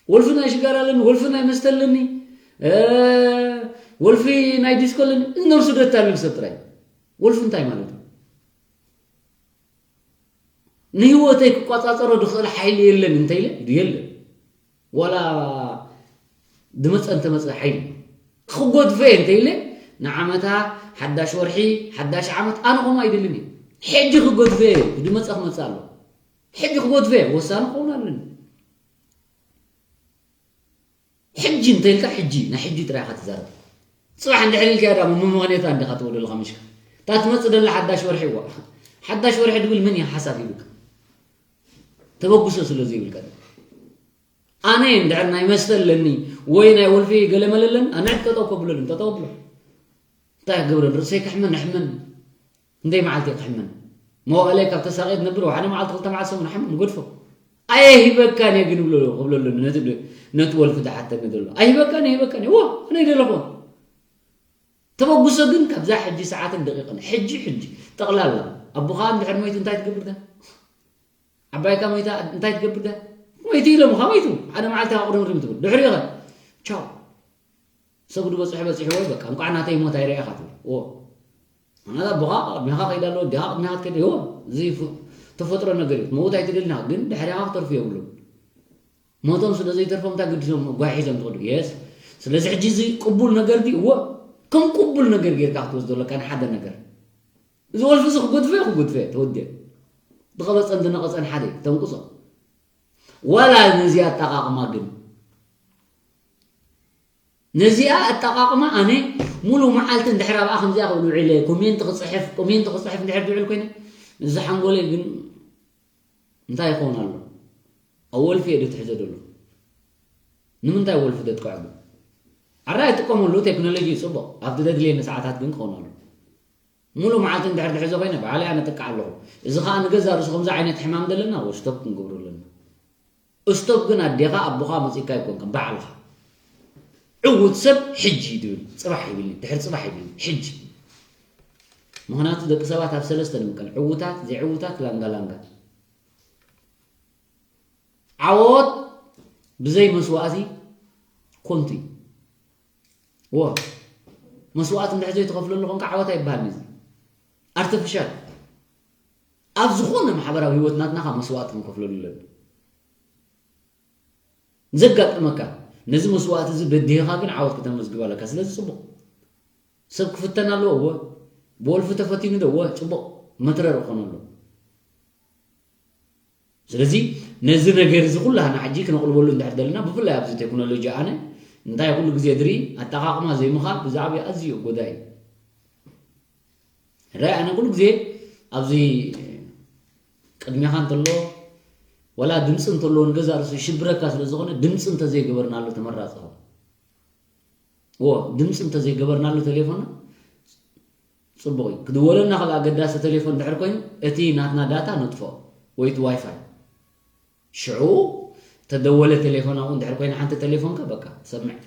ወልፊ ናይ ሽጋራ ኣለኒ፣ ወልፊ ናይ መስተ ኣለኒ፣ ወልፊ ናይ ዲስኮ ኣለኒ። እዚ ነብሱ ዘታልል ሰብ ጥራይ። ወልፊ እንታይ ማለት እዩ? ንህይወተይ ክቆፃፀሮ ዝኽእል ሓይሊ የለን እንተኢለ የለን። ዋላ ድመፀ እንተመፀ ሓይሊ ክጎድፈ እየ እንተኢለ ንዓመታ ሓዳሽ ወርሒ ሓዳሽ ዓመት ኣነ ከምኡ ኣይደልን እየ። ሕጂ ክጎድፈ እየ። ድመፀ ክመፅእ ኣሎ። ሕጂ ክጎድፈ እየ። ወሳኒ ክኸውን ኣለኒ። ሕጂ እንተኢልካ ሕጂ ናይ ሕጂ ጥራይ ኢኻ ትዛረብ። ፅባሕ እንድሕር ኢልካ ዳ መመኽንያታ እንዲኻ ትወደልኻ ምሽካ እታ ትመፅእ ደላ ሓዳሽ ወርሒ እዋ ሓዳሽ ወርሒ ድብል ምን እየ ሓሳብ ይብልካ ተበግሶ ስለ ዘይብልካ ኣነ እንድሕር ናይ መስተ ኣለኒ ወይ ናይ ወልፊ ገለመለ ኣለኒ ኣነ ጠጠው ከብለሉ ጠጠው ብሎ እንታይ ክገብረሉ ርእሰይ ክሕመን ሕመን እንደይ መዓልቲ ክሕመን መዋእለይ ካብ ተሳቂት ነብር ሓደ መዓልቲ ክልተ መዓልቲ ሰሙን ሓመን ንገድፎ ኣየሂበካን እየ ግን ብሎ ክብለሉ ነቲ ወልፊ ዝሓተኒ ዘሎ ኣይሂበካን ኣይሂበካን እየ ዋ ኣነ ይደለኹ ተበግሶ ግን ካብዛ ሕጂ ሰዓትን ደቂቕን ሕጂ ሕጂ ጠቕላላ ኣቦኻ እንድሕር ሞይቱ እንታይ ትገብር ዳ ዓባይካ ሞይታ እንታይ ትገብር ዳ ሞይቱ ኢሎምኻ ሞይቱ ሓደ መዓልቲ ካብ ቅድም ሪም ትብል ድሕሪኸ ቻው ሰብ ዝበፅሑ በፂሕዎ በቃ እንቋዕ ናተይ ሞት ኣይረኣኻ ትብል ዎ ኣነ ኣቦኻ ቅድሚኻ ከይዳ ኣለዎ ዲኻ ቅድሚኻ ትከደ ይዎ እዚ ተፈጥሮ ነገር እዩ መውት ኣይትደልና ግን ድሕሪኻ ክተርፉ የብሎም ሞቶም ስለ ዘይተርፎም እንታይ ግዲሶም ጓይ ሒዞም ትኸዱ የስ ስለዚ ሕጂ እዚ ቅቡል ነገር ድዩ እዎ ከም ቅቡል ነገር ጌርካ ክትወስዶ ኣለካ ንሓደ ነገር እዚ ወልፊ እዚ ክጎድፈ ክጎድፈ ተወዲአ ዝቐበፀን ዝነቐፀን ሓደ ተንቁሶ ዋላ ነዚ ኣጠቓቕማ ግን ነዚኣ ኣጠቓቕማ ኣነ ሙሉ መዓልቲ እንድሕር ኣብኣ ከምዚኣ ክብል ውዒለ ኮሜንት ክፅሕፍ ኮሜንት ክፅሕፍ እንድሕር ዝውዕል ኮይነ እዚ ሓንጎለይ ግን እንታይ ይኸውን ኣሎ ኣብ ወልፊ እየ ትሕዘ ዘሎ ንምንታይ ወልፊ ተጥቅዖ ግን ኣራ ይጥቀመሉ ቴክኖሎጂ እዩ ፅቡቕ ኣብቲ ዘድልየኒ ሰዓታት ግን ክኸውን ኣሎ ሙሉ መዓልቲ እንድሕር ዝሕዞ ኮይነ ባዕለይ ኣነ ጥቃዕ ኣለኹ እዚ ከዓ ንገዛ ርእሱ ከምዚ ዓይነት ሕማም ዘለና ወስቶፕ ክንገብሩ ኣለና እስቶፕ ግን ኣዴኻ ኣቦኻ መፂእካ ኣይኮንክን ባዕልኻ ዕዉት ሰብ ሕጂ እዩ ድብል ፅባሕ ይብልኒ ድሕር ፅባሕ ይብልኒ ሕጂ ምክንያቱ ደቂ ሰባት ኣብ ሰለስተ ንምቀል ዕዉታት ዘይዕዉታት ላንጋ ላንጋ ዓወት ብዘይ መስዋእቲ ኮንቱ እዩ ዎ መስዋእቲ እንድሕር ዘይትኸፍለሉ ኮንካ ዓወት ኣይበሃልን እዚ ኣርቲፊሻል ኣብ ዝኾነ ማሕበራዊ ህይወት ናትናኻ መስዋእቲ ክንከፍለሉ ኣለና ዘጋጠመካ ነዚ መስዋእቲ እዚ በዲህኻ ግን ዓወት ከተመዝግብ ኣለካ ስለዚ ፅቡቕ ሰብ ክፍተን ኣለዎ እወ ብወልፊ ተፈቲኑ ዶ እወ ፅቡቕ መትረር ክኾን ኣለዎ ስለዚ ነዚ ነገር እዚ ኩላህና ሕጂ ክነቕልበሉ እንድሕር ዘለና ብፍላይ ኣብዚ ቴክኖሎጂ ኣነ እንታይ ኩሉ ግዜ ድርኢ ኣጠቓቕማ ዘይምኻል ብዛዕባ ኣዝዩ ጎዳኢ እዩ ሕራይ ኣነ ኩሉ ግዜ ኣብዚ ቅድሜኻ እንተሎ ወላ ድምፂ እንተሎ ንገዛ ርእሱ ይሽብረካ ስለ ዝኾነ ድምፂ እንተዘይገበርናሉ ተመራፂ ኸውን እዎ ድምፂ እንተዘይገበርናሉ ቴሌፎንና ፅቡቕ እዩ ክድወለና ከል ኣገዳሲ ቴሌፎን ድሕር ኮይኑ እቲ ናትና ዳታ ነጥፎ ወይ እቲ ዋይፋይ ሽዑ ተደወለ ቴሌፎን ኣብኡ እንድሕር ኮይና ሓንቲ ቴሌፎንካ በቃ ሰምዕ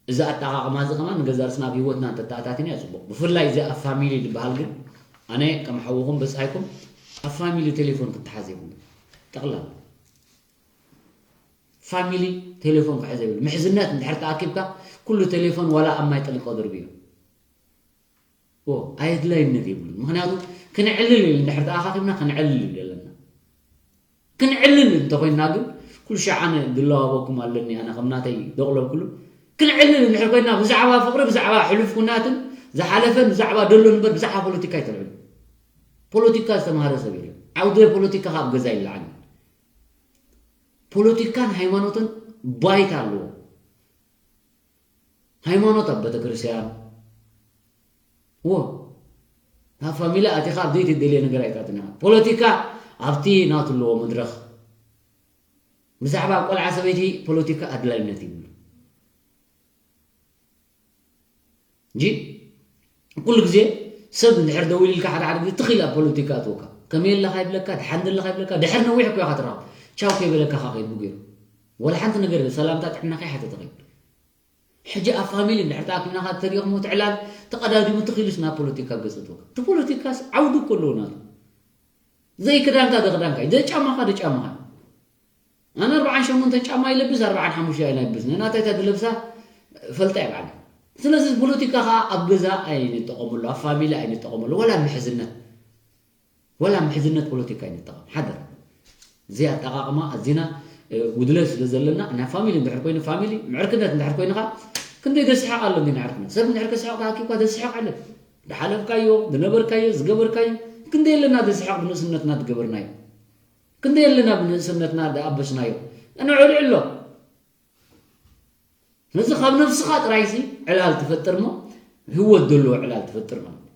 እዚ ኣጠቓቕማ እዚ ከማን ንገዛ ርስና ኣብ ህይወትና እንተተኣታቲና እዩ ፅቡቕ ብፍላይ እዚ ኣብ ፋሚሊ ዝበሃል ግን ኣነ ከም ሓውኹም በፃይኩም ኣብ ፋሚሊ ቴሌፎን ክትሓዝ የብሉ ጠቕላላ ፋሚሊ ቴሌፎን ክሕዘ ይብሉ ምሕዝነት እንድሕር ተኣኪብካ ኩሉ ቴሌፎን ዋላ ኣብ ማይ ጠሊቆ ድርብዮ ኣየድላይነት የብሉ ምክንያቱ ክንዕልል ኢል እንድሕር ተኣኻኪብና ክንዕልል ኢል ኣለና ክንዕልል እንተኮይንና ግን ኩሉ ሻዕ ኣነ ድለዋወኩም ኣለኒ ኣነ ከም ናተይ ደቕለብኩሉ ክንዕልል እንድሕር ኮይንና ብዛዕባ ፍቅሪ ብዛዕባ ሕሉፍ ኩናትን ዝሓለፈን ብዛዕባ ደሎ ንበር ብዛዕባ ፖለቲካ ይተልዕሉ ፖለቲካ ዝተማሃረ ሰብ የለን ዓውደ ፖለቲካ ካብ ገዛ ይለዓል ፖለቲካን ሃይማኖትን ባይታ ኣለዎ። ሃይማኖት ኣብ ቤተክርስትያን፣ ዎ፣ ኣብ ፋሚሊ ኣቲኻ ኣብ ዘይትደልዮ ነገር ኣይታትን ኢኻ። ፖለቲካ ኣብቲ ናቱ ኣለዎ መድረኽ። ብዛዕባ ቆልዓ ሰበይቲ ፖለቲካ ኣድላይነት ይብሉ። እንጂ ኩሉ ግዜ ሰብ እንድሕር ደው ኢልካ ሓደ ሓደ ግዜ ትኽእል ኣብ ፖለቲካ ኣትወካ። ከመይ ኣለኻ ይብለካ፣ ድሓን ዘለኻ ይብለካ፣ ድሕር ነዊሕ እኮ ኢኻ ትራኸብ። ቻው ከይበለካ ካ ከይድ ብገይሩ። ወላ ሓንቲ ነገር የለ፣ ሰላምታ ጥዕና ከይሓተተ ከይድ። ሕጂ ኣብ ፋሚሊ እንድሕር ተኣኪብና ካ ተሪእኹም ትዕላል ተቐዳዲሙ ትኽኢሉስ ናብ ፖለቲካ ገጽ ኣትወካ። እቲ ፖለቲካስ ዓውዲ እኮ ኣለዎ ናቱ። ዘይክዳንካ ደክዳንካ እዩ፣ ዘይጫማኻ ደጫማኻ እዩ። ኣነ ኣርባዓን ሸሞንተን ጫማ ይለብስ፣ ኣርባዓን ሓሙሽተ ኣይለብስ። ንናተይ እታ ዝለብሳ ፈልጣ እየ ባዕለይ። ስለዚ ፖለቲካ ኸዓ ኣብ ገዛ ኣይንጠቐመሉ፣ ኣብ ፋሚሊ ኣይንጠቐመሉ፣ ወላ ምሕዝነት፣ ወላ ምሕዝነት ፖለቲካ ኣይንጠቐም። ሓደራ። እዚ ኣጠቓቕማ ኣዚና፣ እ፣ ጉድለት ስለ ዘለና፣ ናይ ፋሚሊ እንድሕር ኮይኑ ፋሚሊ፣ ምዕርክነት እንድሕር ኮይኑ ኸዓ ክንደይ ዘስሕቕ ኣሎ እንዲ ናይ ዕርክነት። ሰብ እንድሕር ከስሕቕ ተኣኪብካ ዘስሕቕ ኣለ። ዝሓለፍካዮ፣ ዝነበርካዮ፣ ዝገበርካዮ፣ ክንደይ ኣለና ዘስሕቕ ብንእስነትና ዝገበርናዮ። ክንደይ ኣለና ብንእስነትና ዝኣበስናዮ። ንዕልዕሎ። ነዚ ካብ ነብስኻ ጥራይሲ ዕላል ትፈጥር እሞ፣ ህይወት ዘለዎ ዕላል ትፈጥር ማለት እዩ።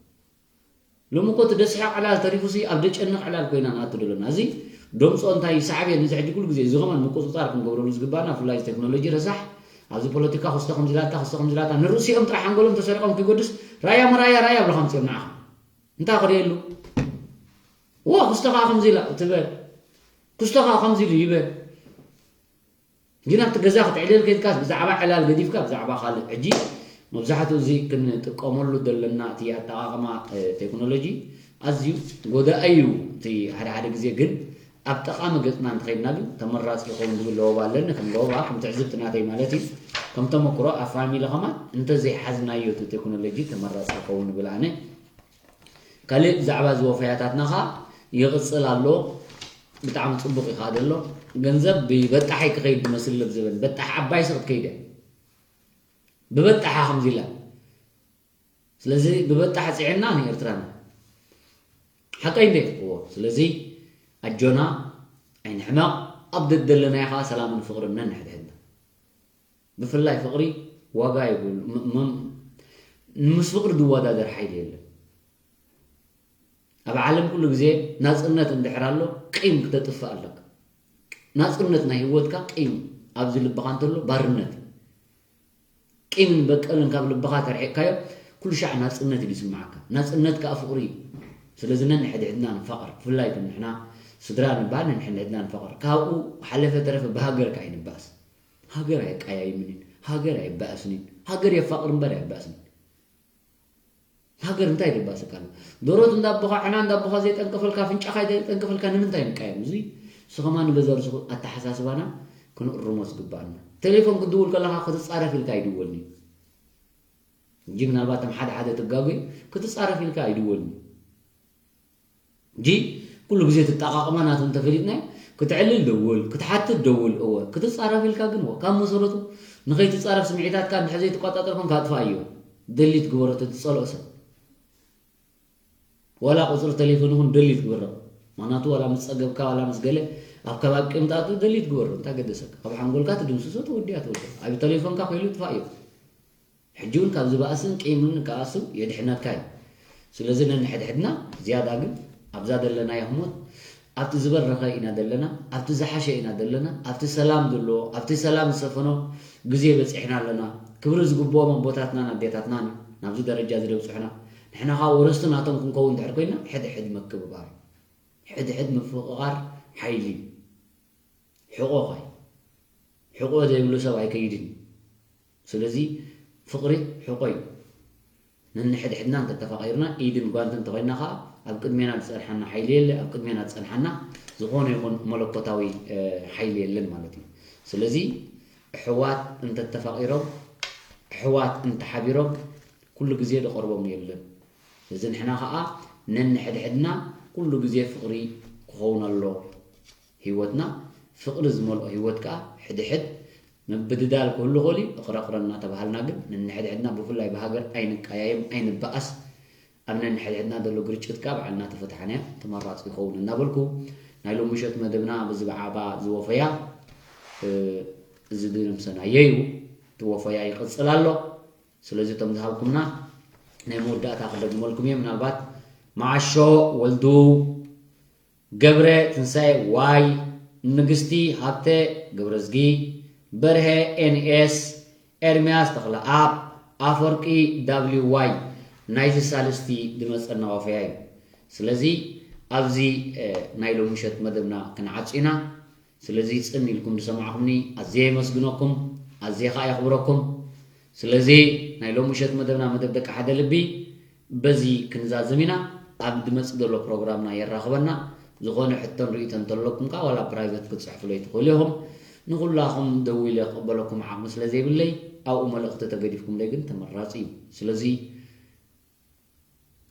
ሎሚ እኮ እቲ ደስሕቕ ዕላል ተሪፉሲ ኣብ ደጨንቕ ዕላል ኮይና ንኣቱ ዘለና። እዚ ደምጾ እንታይ እዩ? ሳዕቤን እዚ ሕጂ ኩሉ ግዜ እዚ ከማን ምቁጽጻር ክንገብረሉ ዝግባና፣ ብፍላይ እዚ ቴክኖሎጂ ረሳሕ፣ ኣብዚ ፖለቲካ ክስቶ ከምዚ ኢላታ፣ ክስቶ ከምዚ ኢላታ፣ ንርእሲኦም ጥራሕ ሓንጎሎም ተሰሪቖም ከይጎድስ፣ ራያ መራያ ራያ ብለኻ ኣምጺኦም ንዓኻ። እንታይ ክርእየሉ? ዎ፣ ክስቶ ከኣ ከምዚ ኢላ ትበል። ክስቶ ከኣ ከምዚ ኢሉ ይበል። ግን ኣብቲ ገዛ ክትዕልል ከይድካስ ብዛዕባ ዕላል ገዲፍካ ብዛዕባ ካልእ። ሕጂ መብዛሕትኡ እዚ ክንጥቀመሉ ዘለና እቲ ኣጠቓቕማ፣ እ፣ ቴክኖሎጂ ኣዝዩ ጎዳኢ እዩ። እቲ ሓደ ሓደ ግዜ ግን ኣብ ጠቓሚ ገጽና እንተኸይድና ግን ተመራጺ ይኸውን ዝብል ለበዋ ኣለኒ። ከም ለበዋ፣ ከም ትዕዝብቲ ናተይ ማለት እዩ። ከም ተመክሮ ኣብ ፋሚሊ ከማን እንተዘይሓዝናዮ እቲ ቴክኖሎጂ ተመራጺ ይኸውን ይብል ኣነ። ካልእ ብዛዕባ እዚ ወፈያታትና ኸዓ ይቕጽል ኣሎ። ብጣዕሚ ጽቡቕ እዩ ኸዓ ዘሎ። ገንዘብ ብበጣሕ እዩ ክኸይድ ዝመስል ኣብ ዘበን። በጣሕ ዓባይ ስቕ ትከይድ እያ። ብበጣሓ ከምዚ ኢላ። ስለዚ ብበጣሕ ጽዒና ንኤርትራና። ሓቀይ እንዴ? እዎ። ስለዚ ኣጆና ኣይንሕመቕ። ኣብ ደደለናዮ ኸዓ ሰላምን ፍቕርን ነንሕድሕድና። ብፍላይ ፍቕሪ ዋጋ የብሉ። ም-፣ ም-፣ ምስ ፍቕሪ ዝወዳደር ሓይሊ የለን። ኣብ ዓለም ኩሉ ግዜ ናጽነት እንድሕር ኣሎ፣ ቂም ክተጥፍእ ኣለካ። ናጽነት ናይ ህይወትካ ቂም ኣብዚ ልብኻ እንተሎ ባርነት እዩ። ቂምን በቀልን ካብ ልብኻ ተርሒቕካዮ፣ ኩሉ ሻዕ ናጽነት እዩ ዝስምዓካ። ናጽነት ከኣ ፍቕሪ እዩ። ስለዚ ነንሕድሕድና ንፋቐር። ብፍላይ እቶም ንሕና ስድራ ንበሃል ነንሕድሕድና ንፋቐር። ካብኡ ሓለፈ ተረፈ ብሃገር ከኣ ኣይንባእስ። ሃገር ኣይቀያይምን እዩ። ሃገር ኣይባእስን እዩ። ሃገር የፋቕር እምበር ኣይባእስን እዩ። ሃገር እንታይ ይባእሰካ ኣሎ? ደሮት እንዳቦኻ፣ ዕና እንዳቦኻ ዘይጠንቀፈልካ፣ ኣፍንጫኻ ዘይጠንቀፈልካ ንምንታይ ንቃየም? እዚ ንሱ ከማን ንገዛ ርእሱ ኣተሓሳስባና ክንእርሞ ዝግባኣና። ቴሌፎን ክትድውል ከለኻ ክትጻረፍ ኢልካ ኣይድወልን እዩ። እንጂ ምናልባት እቶም ሓደ ሓደ ትጋገዩ ክትጻረፍ ኢልካ ኣይድወልን እዩ። እንጂ ኩሉ ግዜ ትጠቓቕማ ናቱ እንተፈሊጥናዮ፣ ክትዕልል ደውል፣ ክትሓትት ደውል፣ እወ፣ ክትጻረፍ ኢልካ ግን፣ እወ፣ ካብ መሰረቱ ንኸይትጻረፍ ስምዒታትካ እንድሕር ዘይትቆጻጸር ኮንካ ኣጥፍኣዮ። ደሊት ግበሮ እቲ ትጸልኦ ሰብ። ዋላ ቁጽሪ ተሌፎን እውን ደሊት ግበሮ። ምኽንያቱ ዋላ ምስ ጸገብካ፣ ዋላ ምስ ገለ ኣብ ከባቢ ቂም ትኣቱ ደሊት ግበሮ። እንታይ ገደሰካ? ካብ ሓንጎልካ ትድምስሶ ተወዲኣ ተወዲኣ። ኣብ ተሌፎንካ ኮይሉ ይጥፋእ እዩ። ሕጂ እውን ካብ ዝባእስን ቂምን ከኣሱ የድሕነካ እዩ። ስለዚ ነንሕድሕድና ዝያዳ ግን ኣብዛ ዘለናዮ ህሞት ኣብቲ ዝበረኸ ኢና ዘለና፣ ኣብቲ ዝሓሸ ኢና ዘለና፣ ኣብቲ ሰላም ዘለዎ፣ ኣብቲ ሰላም ዝሰፈኖ ግዜ በጺሕና ኣለና። ክብሪ ዝግብኦም ኣቦታትናን ኣዴታትናን ናብዚ ደረጃ እዚ ዘብጽሑና። ንሕና ኸኣ ወረስቲ ናቶም ክንከውን እንድሕር ኮይና ሕድሕድ ምክብባር እዩ። ሕድሕድ ምፍቕቓር ሓይሊ እዩ። ሕቖ ኸኣ እዩ። ሕቖ ዘይብሉ ሰብ ኣይከይድን እዩ። ስለዚ ፍቕሪ ሕቖ እዩ። ነንሕድሕድና እንተተፋቒርና፣ ኢድን ጓንትን እንተኾይንና ኸኣ ኣብ ቅድሜና ዝጸንሓና ሓይሊ የለ፣ ኣብ ቅድሜና ዝጸንሓና ዝኾነ ይኹን መለኮታዊ፣ እ፣ ሓይሊ የለን ማለት እዩ። ስለዚ ኣሕዋት እንተተፋቒሮም፣ ኣሕዋት እንተሓቢሮም፣ ኩሉ ግዜ ዝቐርቦም የለን። ስለዚ ንሕና ኸኣ ነንሕድሕድና ኩሉ ግዜ ፍቕሪ ክኸውን ኣሎ። ህይወትና ፍቕሪ ዝመልኦ ህይወት ከኣ ሕድሕድ ምብድዳል ክህሉ ይኽእል እዩ። እቕረ እቕረ እናተባሃልና ግን ነንሕድሕድና ብፍላይ ብሃገር ኣይንቀያየም፣ ኣይንበኣስ። ኣብ ነንሕድሕድና ዘሎ ግርጭት ከኣ ባዕልና ተፈታሕናዮ ተመራጺ ይኸውን እናበልኩ ናይ ሎሚ ምሸት መደብና በዚ ብዓባ ዝወፈያ እዚ ድምሰና የዩ እቲ ወፈያ ይቕፅል ኣሎ። ስለዚ እቶም ዝሃብኩምና ናይ መወዳእታ ክደግመልኩም እየ። ምናልባት መዓሾ ወልዱ፣ ገብረ ትንሳኤ ዋይ፣ ንግስቲ ሃብተ ገብረዝጊ፣ በርሀ ኤንኤስ፣ ኤርምያስ ተኽለኣብ፣ ኣፈወርቂ ዳብሊው ዋይ ናይዚ ሳልስቲ ዝመፀና ወፈያ እዩ። ስለዚ ኣብዚ ናይ ሎሚ ምሸት መደብና ክንዓጹ ኢና። ስለዚ ጽን ኢልኩም ዝሰማዕኹምኒ ኣዝየ የመስግነኩም፣ ኣዝየ ኸኣ የኽብረኩም። ስለዚ ናይ ሎሚ ምሸት መደብና መደብ ደቂ ሓደ ልቢ በዚ ክንዛዝም ኢና። ኣብ ዝመጽእ ዘሎ ፕሮግራምና የራኽበና። ዝኾነ ሕቶን ርእይቶን እንተለኩም ከኣ ዋላ ፕራይቨት ክትጽሕፉለይ ትኽእሉ ኢኹም። ንኹላኹም ደዊለ ክቕበለኩም ዓቕሚ ስለ ዘይብለይ ኣብኡ መልእኽቲ ተገዲፍኩምለይ ግን ተመራጺ እዩ። ስለዚ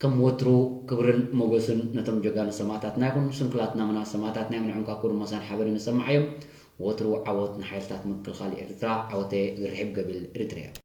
ከም ወትሩ ክብርን ሞገስን ነቶም ጀጋኑ ሰማእታትና ይኹን። ስንኩላትና ምና ሰማእታትና እዮም፣ ንዕንኳ ክብርን ሞሳን ሓበን ነሰምዓዮም። ወትሩ ዓወት ንሓይልታት ምክልኻል ኤርትራ። ዓወተ ርሒብ ገብል ኤርትርያ።